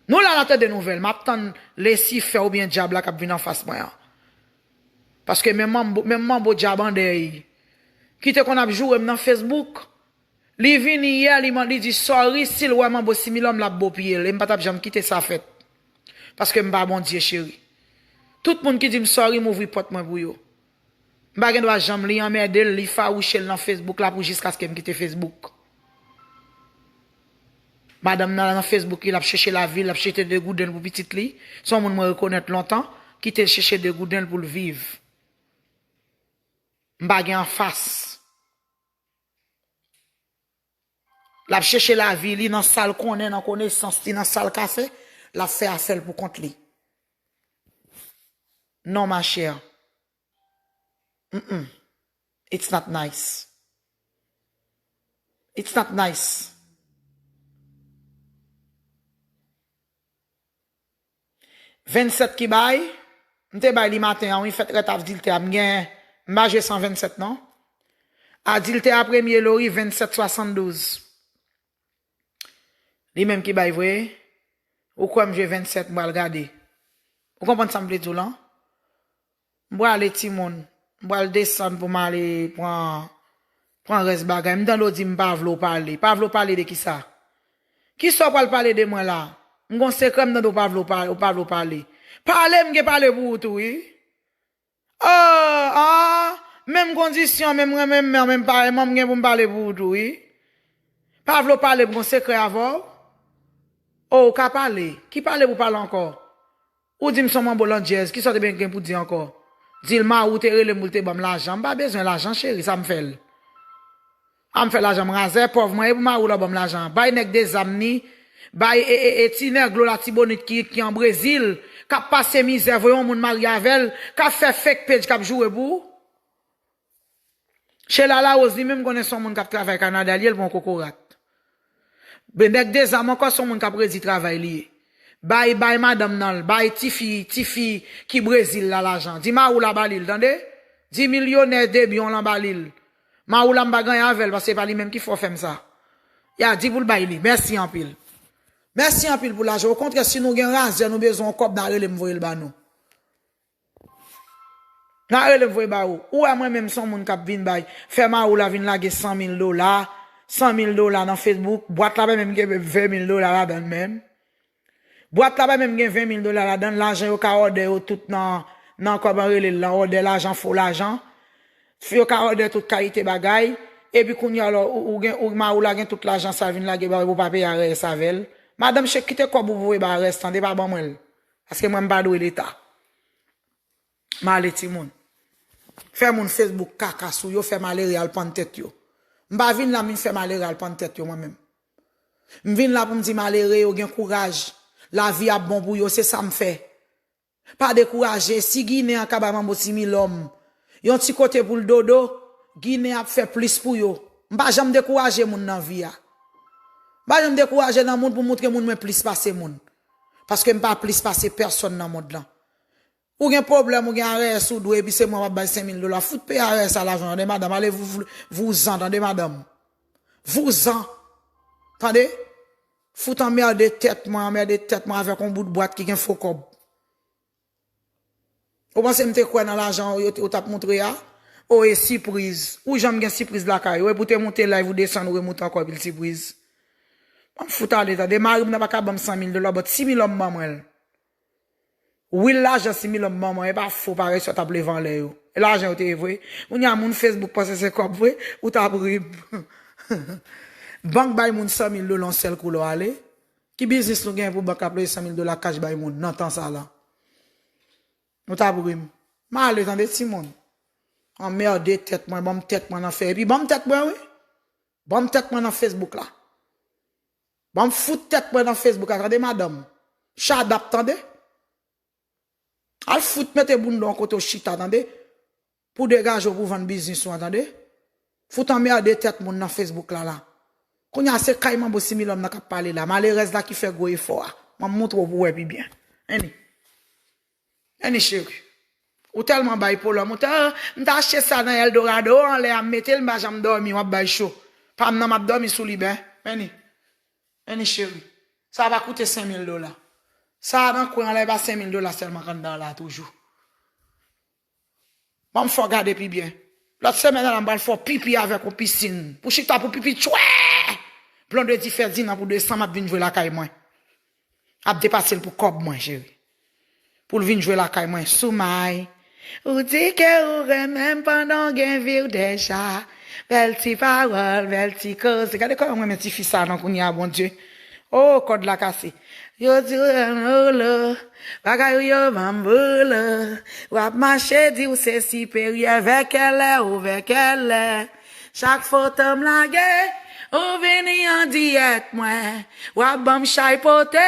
Nou la n a tande nouvèl. M ap tann Lisifè oubyen dyab la k ap vin anfas mwen an. Paske menm manbo, menm manbo dyab andèy ki te konn ap joure m nan Facebook, li vini yè, li, li di sorry, si l wè manbo similòm, l ap bo pye l. E m pa t ap janm kite sa fèt. Paske m pa Bondye, cheri. Tout moun ki di m sorry, m ouvri pòt mwen pou yo. M pa gen dwa janm li anmède l, li fawouche l nan Facebook la pou jiskaske m kite Facebook. Madanm nan nan Facebook li, l ap chèche lavi, l ap chèche degouden l pou pitit li. Se yon moun mwen rekonèt lontan, kite l chèche degouden l pou l viv. M pa gen anfas. L ap chèche lavi li nan sa l konnen, nan konesans li, nan sa l ka fè, l ap fè afè l pou kont li. Non, ma chère. Mm-mm. It's not nice. It's not nice. Vennsèt ki bay, m te bay li maten an, wi, fèt rèt adiltè a, m gen, m pa jwe san vennsèt non. Adiltè a premye Lori, vennsèt swasanndouz. Li menm ki bay vre, ou kwè m jwe vennsèt, m pral gade. Ou konprann sa m vle di w lan? M pral ale timoun. M pral desann pou m ale pran, pran rès bagay. M tande w di m pa vle w pale. Pa vle w pale de kisa? Kisa w pral pale de mwen la? M gon sekrè m tande w pa vle w pale, w pa vle w pale. Pale, m gen pale pou ou tou, wi. Oh, ah, menm kondisyon, menm renmen, menm, menm pa renmen, m gen pou m pale pou ou tou, wi. Pa vle w pale, m gon sekrè avè w. Oh, ou ka pale. Ki pale pou pale ankò? Ou di m se yon manbo landjèz, kisa w te gen pou di ankò? Di l mari w te rele m pou l te ban m lajan. M pa bezwen lajan, cheri, sa m fè l? A m fè lajan m razè, pòv mwen, e pou mari w la ban m lajan. Bay nèg de zam ni, bay e, e, e ti nèglo Latibonit ki, ki an Brezil, k ap pase mizè, voye yon moun marye avè l, k ap fè fake page, k ap joure pou ou. Sheila Larose, li menm konnen se yon moun k ap travay Kanada, li ye, l pa yon kokorat. Men nèg de zam ankò, se yon moun k ap redi travay li ye. Bay, bay madanm nan l, bay tifi, tifi ki Brezil la lajan. Di mari w la ba li l, tande? Di milyonè Debyon lan ba li l. Mari w la m pa gen anyen avè l, paske se pa li menm ki fè w fè m sa. Ya, di pou l bay li. Mèsi anpil. Mèsi anpil pou lajan. Okontrè, si nou gen razè, nou bezwen yon kòb, n a rele m voye l ba nou. N a rele m voye ba ou. Ou wè mwen menm se yon moun k ap vin bay. Fè mari w la vin lage san mil dola, san mil dola nan Facebook. Bwat la pa menm gen ven mil dola ladan l menm. Bwat la pa menm gen ven mil dola ladan l. Lajan yo ka òdè yo tout nan, nan kòman rele l lan, òdè lajan, fo lajan. Yo ka òdè tout kalite bagay. Epi kounye a la, ou, ou gen, ou, mari w la gen tout lajan sa vin lage ba ou, ou pa peye A R S avè l. Madanm Chek, kite kòb ou voye ba A R S, tande, pa ban mwen l. Paske mwen m pa dwe Leta. M ale timoun. Fè moun Facebook kaka sou yo, fè malere al pann tèt yo. M pa vin la m vin fè malere al pann tèt yo mwen menm. M vin la pou m di malere yo gen kouraj. Lavi ap bon pou yo, se sa m fè. Pa dekouraje, si Ginen an ka bay manbo Similòm yon ti kote pou l dodo, Ginen ap fè plis pou yo. M pa janm dekouraje moun nan vi a. M pa janm dekouraje nan moun pou moutre moun mwen plis pase moun. Paske m pa plis pase pèsonn nan mond lan. Ou gen pwoblèm, ou gen A R S ou dwe, epi se mwen w ap bay senk mil dola. Fout peye A R S a lajan, tande madanm, ale vou-, vou-, vouzan, tande madanm. Vouzan. Tande? Fout anmède tèt mwen, anmède tèt mwen avèk yon bout bwat ki gen fo kòb. Ou panse m te kwè nan lajan ou, yo, ou t ap moutre a? O, e sipriz. Ou janm gen sipriz lakay ou, epi w te moute live, ou desann, ou remoute ankò, epi l sipriz. Ban m fout ale, tande, mari m nan pa ka ban m san mil dola, but Similòm ban mwen l. Wi, lajan Similòm ban mwen, e pa fo parèy sa w t ap leve anlè yo. E lajan yo te ye vre. Kounye a moun Facebook panse se kòb vre, ou t ap ri m. Bank bay moun san mil dola yon sèl kou lè w ale. Ki biznis nou gen pou bank ap leve san mil dola kach bay moun nan tan sa la? Nou t ap ri m. M ale tande timoun. Anmède tèt mwen, ban m tèt mwen nan fè. Epi ban m tèt mwen wi. Ban m tèt mwen nan Facebook la. Ban m fout tèt mwen nan Facebook la, tande madanm. Shadap tande. Al fout mete bounda w kote w chita tande. Pou degaje w pou vann biznis ou an tande. Fout anmède tèt moun nan Facebook la la. Kounye a se kay manbo similòm nan k ap pale la. Malerèz la ki fè gwo efò a. M ap montre w pou w wè pi byen. Annie. Annie cheri. Ou tèlman bay pwoblèm. Ou ta, m ta achte sa nan Eldorado anlè a m mete l m pa janm dòmi w ap bay cho. Pa m nan m ap dòmi sou li ben. Annie. Annie cheri. Sa pa koute senk mil dola. Sa a nan kwen an la e pa senk mil dola sèlman k anndan an la toujou. Ban m fè w gade pi byen. Lòt semèn nan la m pral fè w pipi avèk yon pisin. Pou chita pou pipi tchwè! Blondedy fè dinan pou desanm ap vin jwe lakay mwen. Ap depase l pou kòb mwen cheri. Pou l vin jwe lakay mwen sou may. Ou di ke ou renmen m pandan w gen vi w deja. Bèl ti pawòl, bèl ti koze. Gade kòman m renmen tifi sa non kounye a Bondye. Oh kòd la kase. Yo di w renmen w lo. Bagay ou yo ban m boulo. W ap mache di w se siperyè vè kèlè ou vè kèlè. Chak foto m lage, ou vini an diyèk mwen. W ap ban m chay pote,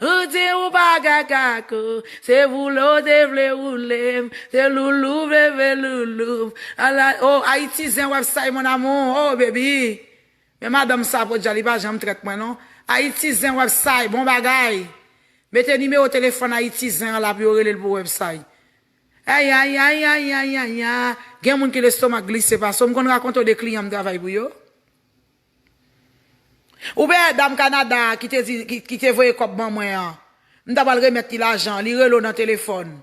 ou di ou pa gaga kou. Se woule w te vle woule m, se loulou w vle vle loulou m. Ala, oh, Ayiti zen website mon amour, oh baby. Men madanm sa podyab li pa janm trèt mwen non. Ayiti zen website, bon bagay. Mete nimewo telefòn Ayiti zen an la pou yo rele l pou website. Ay, ay, ay, ay, ay, ay, ay. Gen moun ki lestomak glise pase w. M konn rakonte w de kliyan m travay pou yo. Ou wè dam Kanada a ki te di, ki, ki te voye kòb ban mwen an. M ta pral remèt li lajan, li rele w nan telefòn.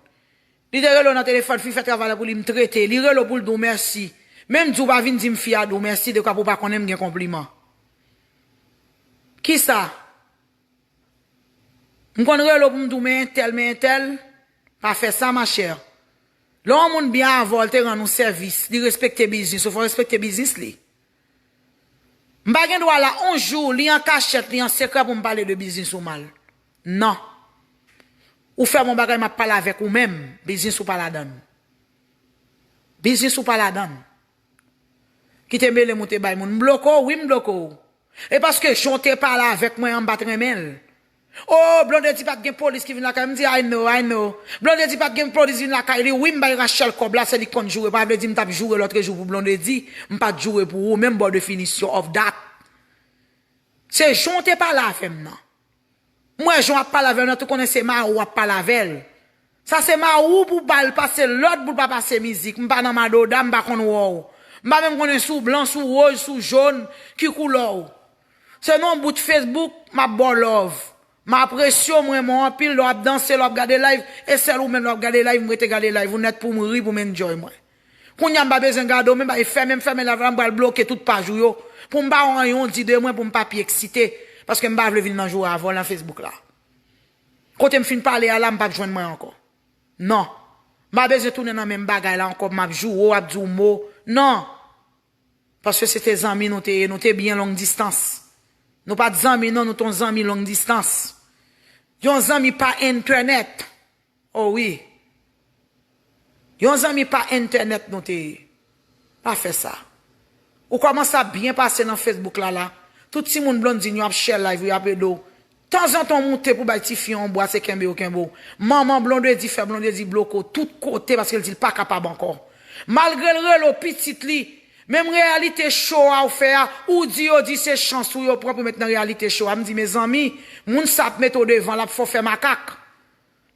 Li te rele w nan telefòn, fi fè travay la pou li, m trete. Li rele w pou l di w mèsi. Men m di w pa vin di m fi a di w mèsi, dekwa pou w pa konnen m gen konpliman. Kisa? M konn rele w pou m di w men entèl, men entèl. Pa fè sa, machè. Lè yon moun byen avè w, l te rann ou sèvis, li respekte biznis ou, fò w respekte biznis li. M pa gen dwa la yon jou, li an kachèt, li an sekrè pou m pale de biznis ou mal. Non. Ou fè m yon bagay, m ap pale avèk ou menm, biznis ou pa ladann. Biznis ou pa ladann. Kite mele m ou te bay moun. M bloke w, wi, m bloke w. E paske jan w te pale avèk mwen an, m pa t renmen l. Oh, Blondedy pa t gen polis ki vin lakay m, di, I know, I know. Blondedy pa t gen polis vin lakay li, wi, m bay Rachel kòb la, se li k konn joure, pa vle di m t ap joure lòtrejou pou Blondedy, m pa t joure pou ou, menm bò definisyon of that. Se jan w te pale avè m nan. M wè jan w ap pale avè l nan, tou konnen se mari w w ap pale avè l. Sa se mari w pou w ba l pase lòd pou l pa pase mizik. M pa nan madoda, m pa konn wè w. M pa menm konnen si w blan, si w woz, si w jòn, ki koulè w. Se nan yon bout Facebook, m ap ba w love. M apresye w, m renmen w anpil, lè w ap danse, lè w ap gade live, e sèl ou menm lè w ap gade live, m rete gade live ou nèt pou m ri, pou m enjoy mwen. Kounye a m pa bezwen gade w, men bay fèmen, m fèmen live la, m pral bloke tout paj ou yo. Pou m pa wè anyen w di de mwen, pou m pa pi eksite. Paske m pa vle vin nan joure avè w nan Facebook la. Kote m fin pale a la, m p ap jwenn mwen ankò. Non. M pa bezwen tounen nan menm bagay la ankò, m ap joure w, ap di w mo. Non. Paske se te zanmi nou te ye, nou te byen long distans. Nou pa t zanmi non, nou t yon zanmi long distans. Yon zanmi pa entènèt. Oh wi. Yon zanmi pa entènèt nou te ye. Pa fè sa. Ou kòmanse ap byen pase nan Facebook la la. Tout timoun Blondedy yo ap share live ou, y ap ede w. Tanzantan w moute pou bay tifi an yon bwa, se kenbe yo kenbe w. Manman Blondedy fè Blondedy bloke w tout kote paske l di l pa kapab ankò. Malgre l rele w pitit li, menm reyalite cho a w fè a, ou di yo di se chans ou yo pran pou met nan reyalite cho a. M di mezanmi, moun sa ap mete w devan, l ap fè w fè makak.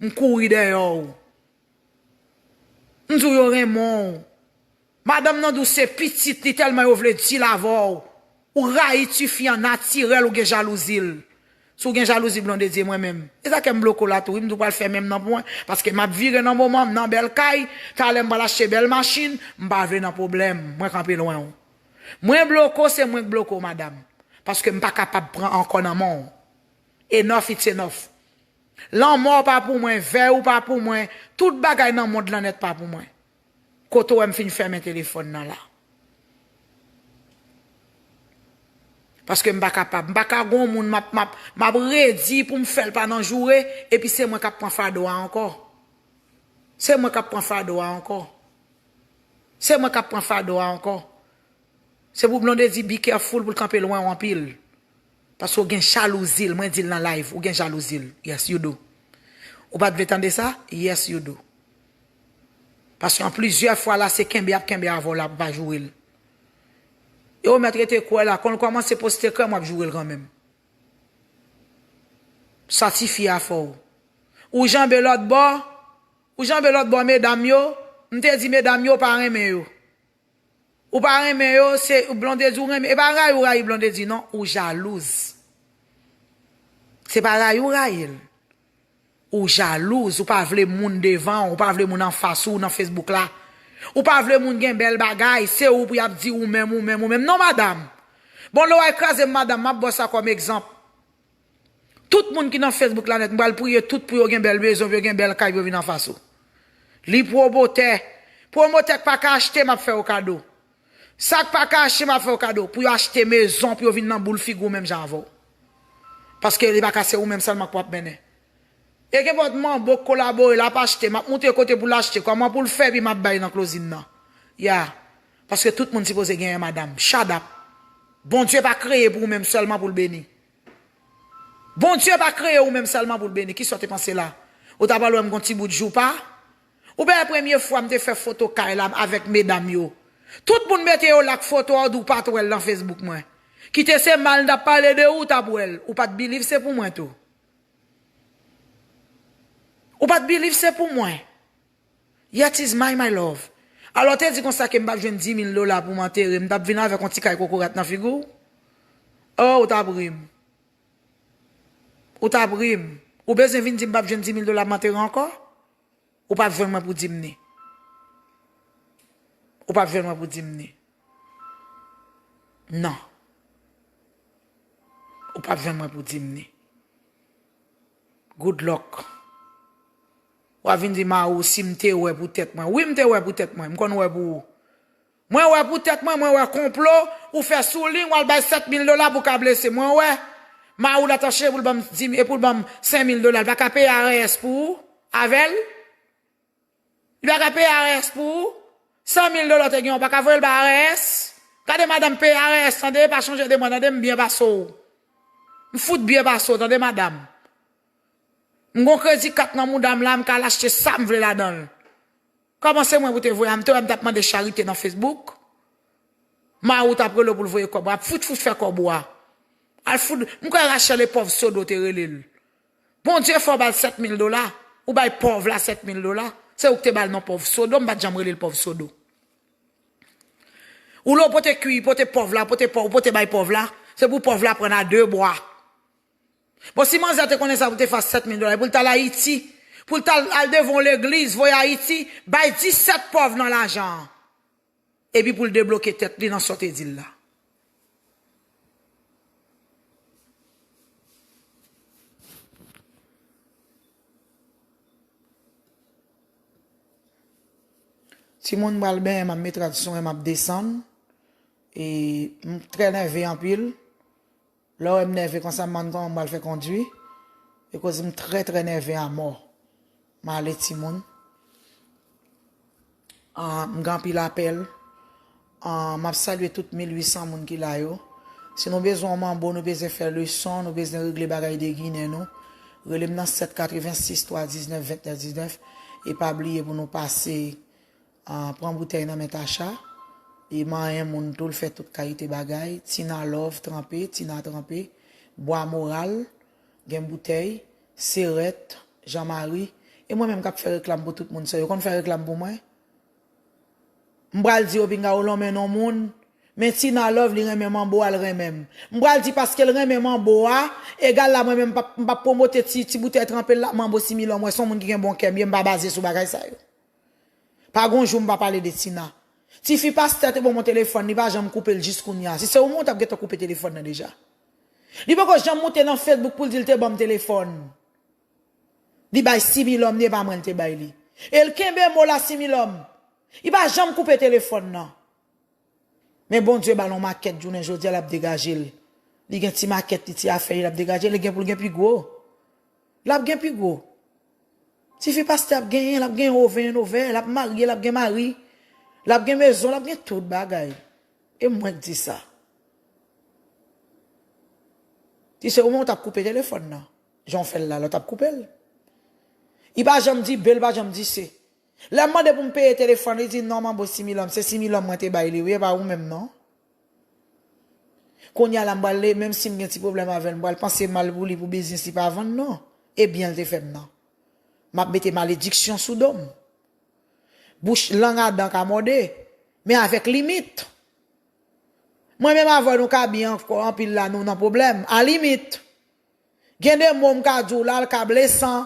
M kouri dèyè w. M di w yo renmen w. Madanm nan di w se pitit li tèlman yo vle di l avè w. Ou rayi tifi an natirèl, ou gen jalouzi l. Si w gen jalouzi Blondedy, e mwen menm. E sa k fè m bloke w la tou wi, m di w pral fè menm nan pou mwen. Paske m ap vire nan moman, m nan bèl kay, talè m pral achte bèl machin, m pa vle nan pwoblèm, mwen kanpe lwen w. Mwen bloke w, se mwen k bloke w, madanm. Paske m pa kapab pran ankò nan men w. Enough, it's enough. Lanmò w pa pou mwen, vèy ou pa pou mwen, tout bagay nan mond lan nèt pa pou mwen. Kote w wè m fin fèmen telefòn nan la? Paske m pa kapab. M pa ka gon moun m ap, m ap, m ap redi pou m fè l pa nan joure, epi se mwen k ap pran fado a ankò. Se mwen k ap pran fado a ankò. Se mwen k ap pran fado a ankò. Se pou Blondedy be careful pou l kanpe lwen w anpil. Paske w gen jalouzi l, mwen di l nan live, ou gen jalouzi l. Yes, you do. Ou pa t vle tande sa? Yes, you do. Paske an plizyè fwa la, se kenbe y ap kenbe avè w la pou pa joure l. E w mèt rete kwè la, kon l kòmanse poste krèm, w ap joure l kanmenm. Sa tifi a fè w. Ou janbe lòt bò, ou janbe lòt bò, medam yo, m te di medam yo, w pa renmen yo. Ou pa renmen yo, se Blondedy ou renmen. E pa rayi ou rayi Blondedy, non, ou jalouz. Se pa rayi ou rayi l. Ou jalouz, ou pa vle moun devan w, ou pa vle moun anfas ou nan Facebook la. Ou pa vle moun gen bèl bagay, se ou pou y ap di ou menm, ou menm, ou menm. Non, madanm. Bon, lè w al kraze m, madanm, m ap ba w sa kòm egzanp. Tout moun ki nan Facebook la nèt, m pral priye tout pou yo gen bèl mezon, pou yo gen bèl kay, pou yo vin anfas ou. Li pwomotè. Pwomotè k pa ka achte, m ap fè yo kado. Sa k pa ka achte, m ap fè yo kado. Pou yo achte mezon, pou yo vin nan boul figi w menm jan avè w. Paske li pa ka se ou menm sèlman k w ap mennen. E gen pòt manbo k kolabore, l ap achte, m ap montre kote pou l achte, kòman pou l fè, epi m ap bay nan klozin nan. Ya. Paske tout moun sipoze genyen madanm. Shut up. Bondye pa kreye pou ou menm sèlman pou l beni. Bondye pa kreye ou menm sèlman pou l beni. Kisa w te panse la? Ou ta pral wè m gon ti bout joupa? Ou pa wè premye fwa m te fè foto kay la avèk medam yo. Tout moun mete yo lak foto a, w di w pa t wè l nan Facebook mwen. Kite se mal n t ap pale de ou, w t ap wè l. Ou pa t believe se pou mwen tou. Ou pa t believe se pou mwen. Yet is my, my love. Alò, w te di konsa ke m p ap jwenn dis mil dola pou m antere, m t ap vin avèk yon ti kay kokorat nan figi w? Oh, ou t ap ri m. Ou t ap ri m. Ou bezwen vin di m p ap jwenn dis mil dola pou m antere ankò? Ou p ap jwenn mwen pou di m ni. Ou p ap jwenn mwen pou di m ni. Non. Ou p ap jwenn mwen pou di m ni. Good luck. W ap vin di m a ou si m te wè pou tèt mwen. Wi, m te wè pou tèt mwen. M konn wè pou ou. Mwen wè pou tèt mwen, mwen wè konplo ou fè sou liy, w al bay sèt mil dola pou ka blese. Mwen wè. M a ou l atache pou l ban m dis, e pou l ban m senk mil dola. L pa ka peye R S pou ou avè l? Li pa ka peye R S pou ou? San mil dola w te gen, ou pa ka voye l bay R S? Gade madanm, peye R S, tande, pa chonje de mwen, tande, m byen pase w. M fout byen pase w, tande, madanm. M gon kredi kat nan mouda m la, m ka al achte sa m vle ladan l. Kòman se mwen pou te voye a, m te wè m t ap mande charite nan Facebook. Mari w t ap rele w pou l voye kòb, w ap fout fout fè kòb ou a. Al fout, m kwè Rachel e pòv Sodo te rele l. Bondye fè w ba l sèt mil dola. Ou bay pòv la sèt mil dola. Se ou ki te ba l non pòv Sodo, m pa t janm rele l pòv Sodo. Ou lè w pote kwi, pote pòv la, pote pòv, ou pote bay pòv la, se pou pòv la pran a de bwa. Bon, si manzè te konnen sa pou te fè sèt mil dola, pou l t al Ayiti, pou l t al, al devan yon legliz, voye Ayiti, bay disèt pòv nan lajan an. Epi pou l debloke tèt li nan sa w te di l la. Timoun pral benyen, m ap met rad sou mwen, m ap desann. E m trè nève anpil. Lè w wè m nève konsa, m mann kòman m pral fè kondui. E koz m trè, trè nève amò. M ale timoun. Ah, m gen anpil apèl. Ah, m ap salye tout mil uit san moun ki la yo. Si nou bezwen yon manbo, nou bezwen fè leson, nou bezwen regle bagay de Ginen nou, rele m nan sèt katrevensis twa diznèf ventnèf diznèf. E pa bliye pou nou pase, ah, pran boutèy nan men Tacha. E manyen moun tou, l fè tout kalite bagay. Tina Love tranpe, Tina tranpe. Bwa Moral, gen boutèy. Serèt, Jan Mari. E mwen menm k ap fè reklam pou tout moun sa yo. Konn fè reklam pou mwen? M pral di yo pinga yo lonmen non moun. Men Tina Love, li renmen manbo a, l renmen m. M pral di paske l renmen manbo a, egal la mwen menm m p ap, m p ap pwomote ti, ti boutèy tranpe l la, manbo similòm, wè se yon moun ki gen bon kè, m ye, m pa baze sou bagay sa yo. Pa gon jou m pa pale de Tina. Tifi pastè te ban m yon telefòn, li pa janm koupe l jis kounye a. Si se ou menm, ou t ap gentan koupe telefòn nan deja. Li poko janm moute nan Facebook pou l di l te ban m telefòn. Li bay similòm, li e pa mwen l te bay li. E l kenbe mo la similòm. Li pa janm koupe telefòn nan. Men Bondye ba l yon makèt jounen jodi a, l ap degaje l. Li gen ti makèt li, ti afè li, l ap degaje l, li gen pou l gen pi gwo. L ap gen pi gwo. Tifi pastè ap genyen, l ap gen oven, oven, l ap marye, l ap gen mari, l ap gen mezon, l ap gen tout bagay. E mwen k di sa. Si se ou menm, ou t ap koupe telefòn nan. Jan w fè l la, lòt ap koupe l. Li pa janm di B, li pa janm di C. Lè m mande pou m peye telefòn, li di non, manbo Similòm, se Similòm mwen te bay li, wi, e pa ou menm non. Kounye a la m pral le, menm si m gen ti pwoblèm avè l, m pral panse mal pou li, pou biznis li pa vann non. E byen l te fè m nan. M ap mete malediksyon sou do m. Bouch, lang a dan ka mòde, men avèk limit. Mwen menm avè w nou ka byen ankò anpil la, nou nan pwoblèm, a limit. Gen de mo m ka di w la, l ka blesan.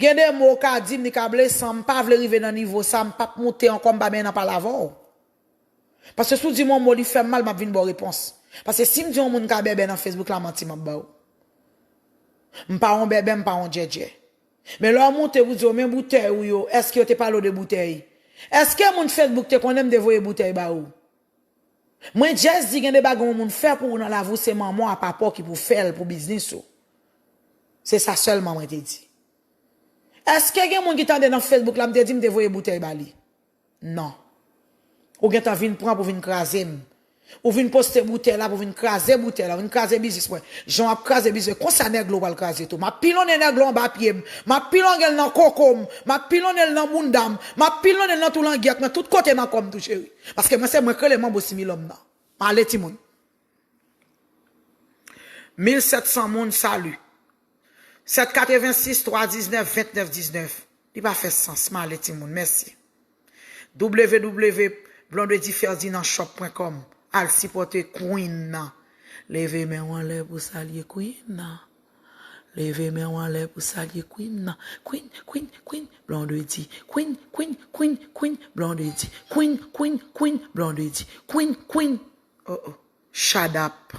Gen de mo w ka di m, li ka blesan. M pa vle rive nan nivo sa, m p ap moute ankò, m pa benyen nan pale avè w. Paske si w di m yon mo, li fè m mal, m ap vin ba w repons. Paske si m di yon moun ka bèbè nan Facebook la, manti m ap ba w. M pa yon bèbè, m pa yon djèdjè. Men lè w moute, ou di yo, men boutèy ou yo, èske yo te pale w de boutèy? Èske moun Facebook te konnen m te voye boutèy ba ou? Mwen just di gen de bagay yon moun fè pou ou nan lavi w, se manman w a papa w ki pou fè l pou biznis ou. Se sa sèlman mwen te di. Èske gen moun ki tande nan Facebook la, m te di m te voye boutèy ba li? Non. Ou gentan vin pran pou vin kraze m. Ou vin poste boutèy la pou vin kraze boutèy la, ou vin kraze biznis mwen. Jan w ap kraze biznis, konsa nèglo pral kraze tou. M ap pilonnen nèglo anba pye m. M ap pilonnen l nan koko m. M ap pilonnen l nan bounda m. M ap pilonnen l nan toulangyèt mwen. Tout kote nan kò m tou, cheri. Paske mwen se mwen k rele manbo Similòm nan. M ale timoun. Mil sèt san moun, sali. Sèt katrevensis, twa diznèf, vennèf diznèf. Li pa fè sans. M ale timoun. Mèsi. W W W blondedy ferdinand shop pwen kòm. Al sipòte Queen nan. Leve men w anlè pou salye Queen nan. Leve men w anlè pou salye Queen nan. Queen, Queen, Queen, Blondedy. Queen, Queen, Queen, Queen, Blondedy. Queen, Queen, Queen, Blondedy. Queen, Queen. Oh, oh. Shadap.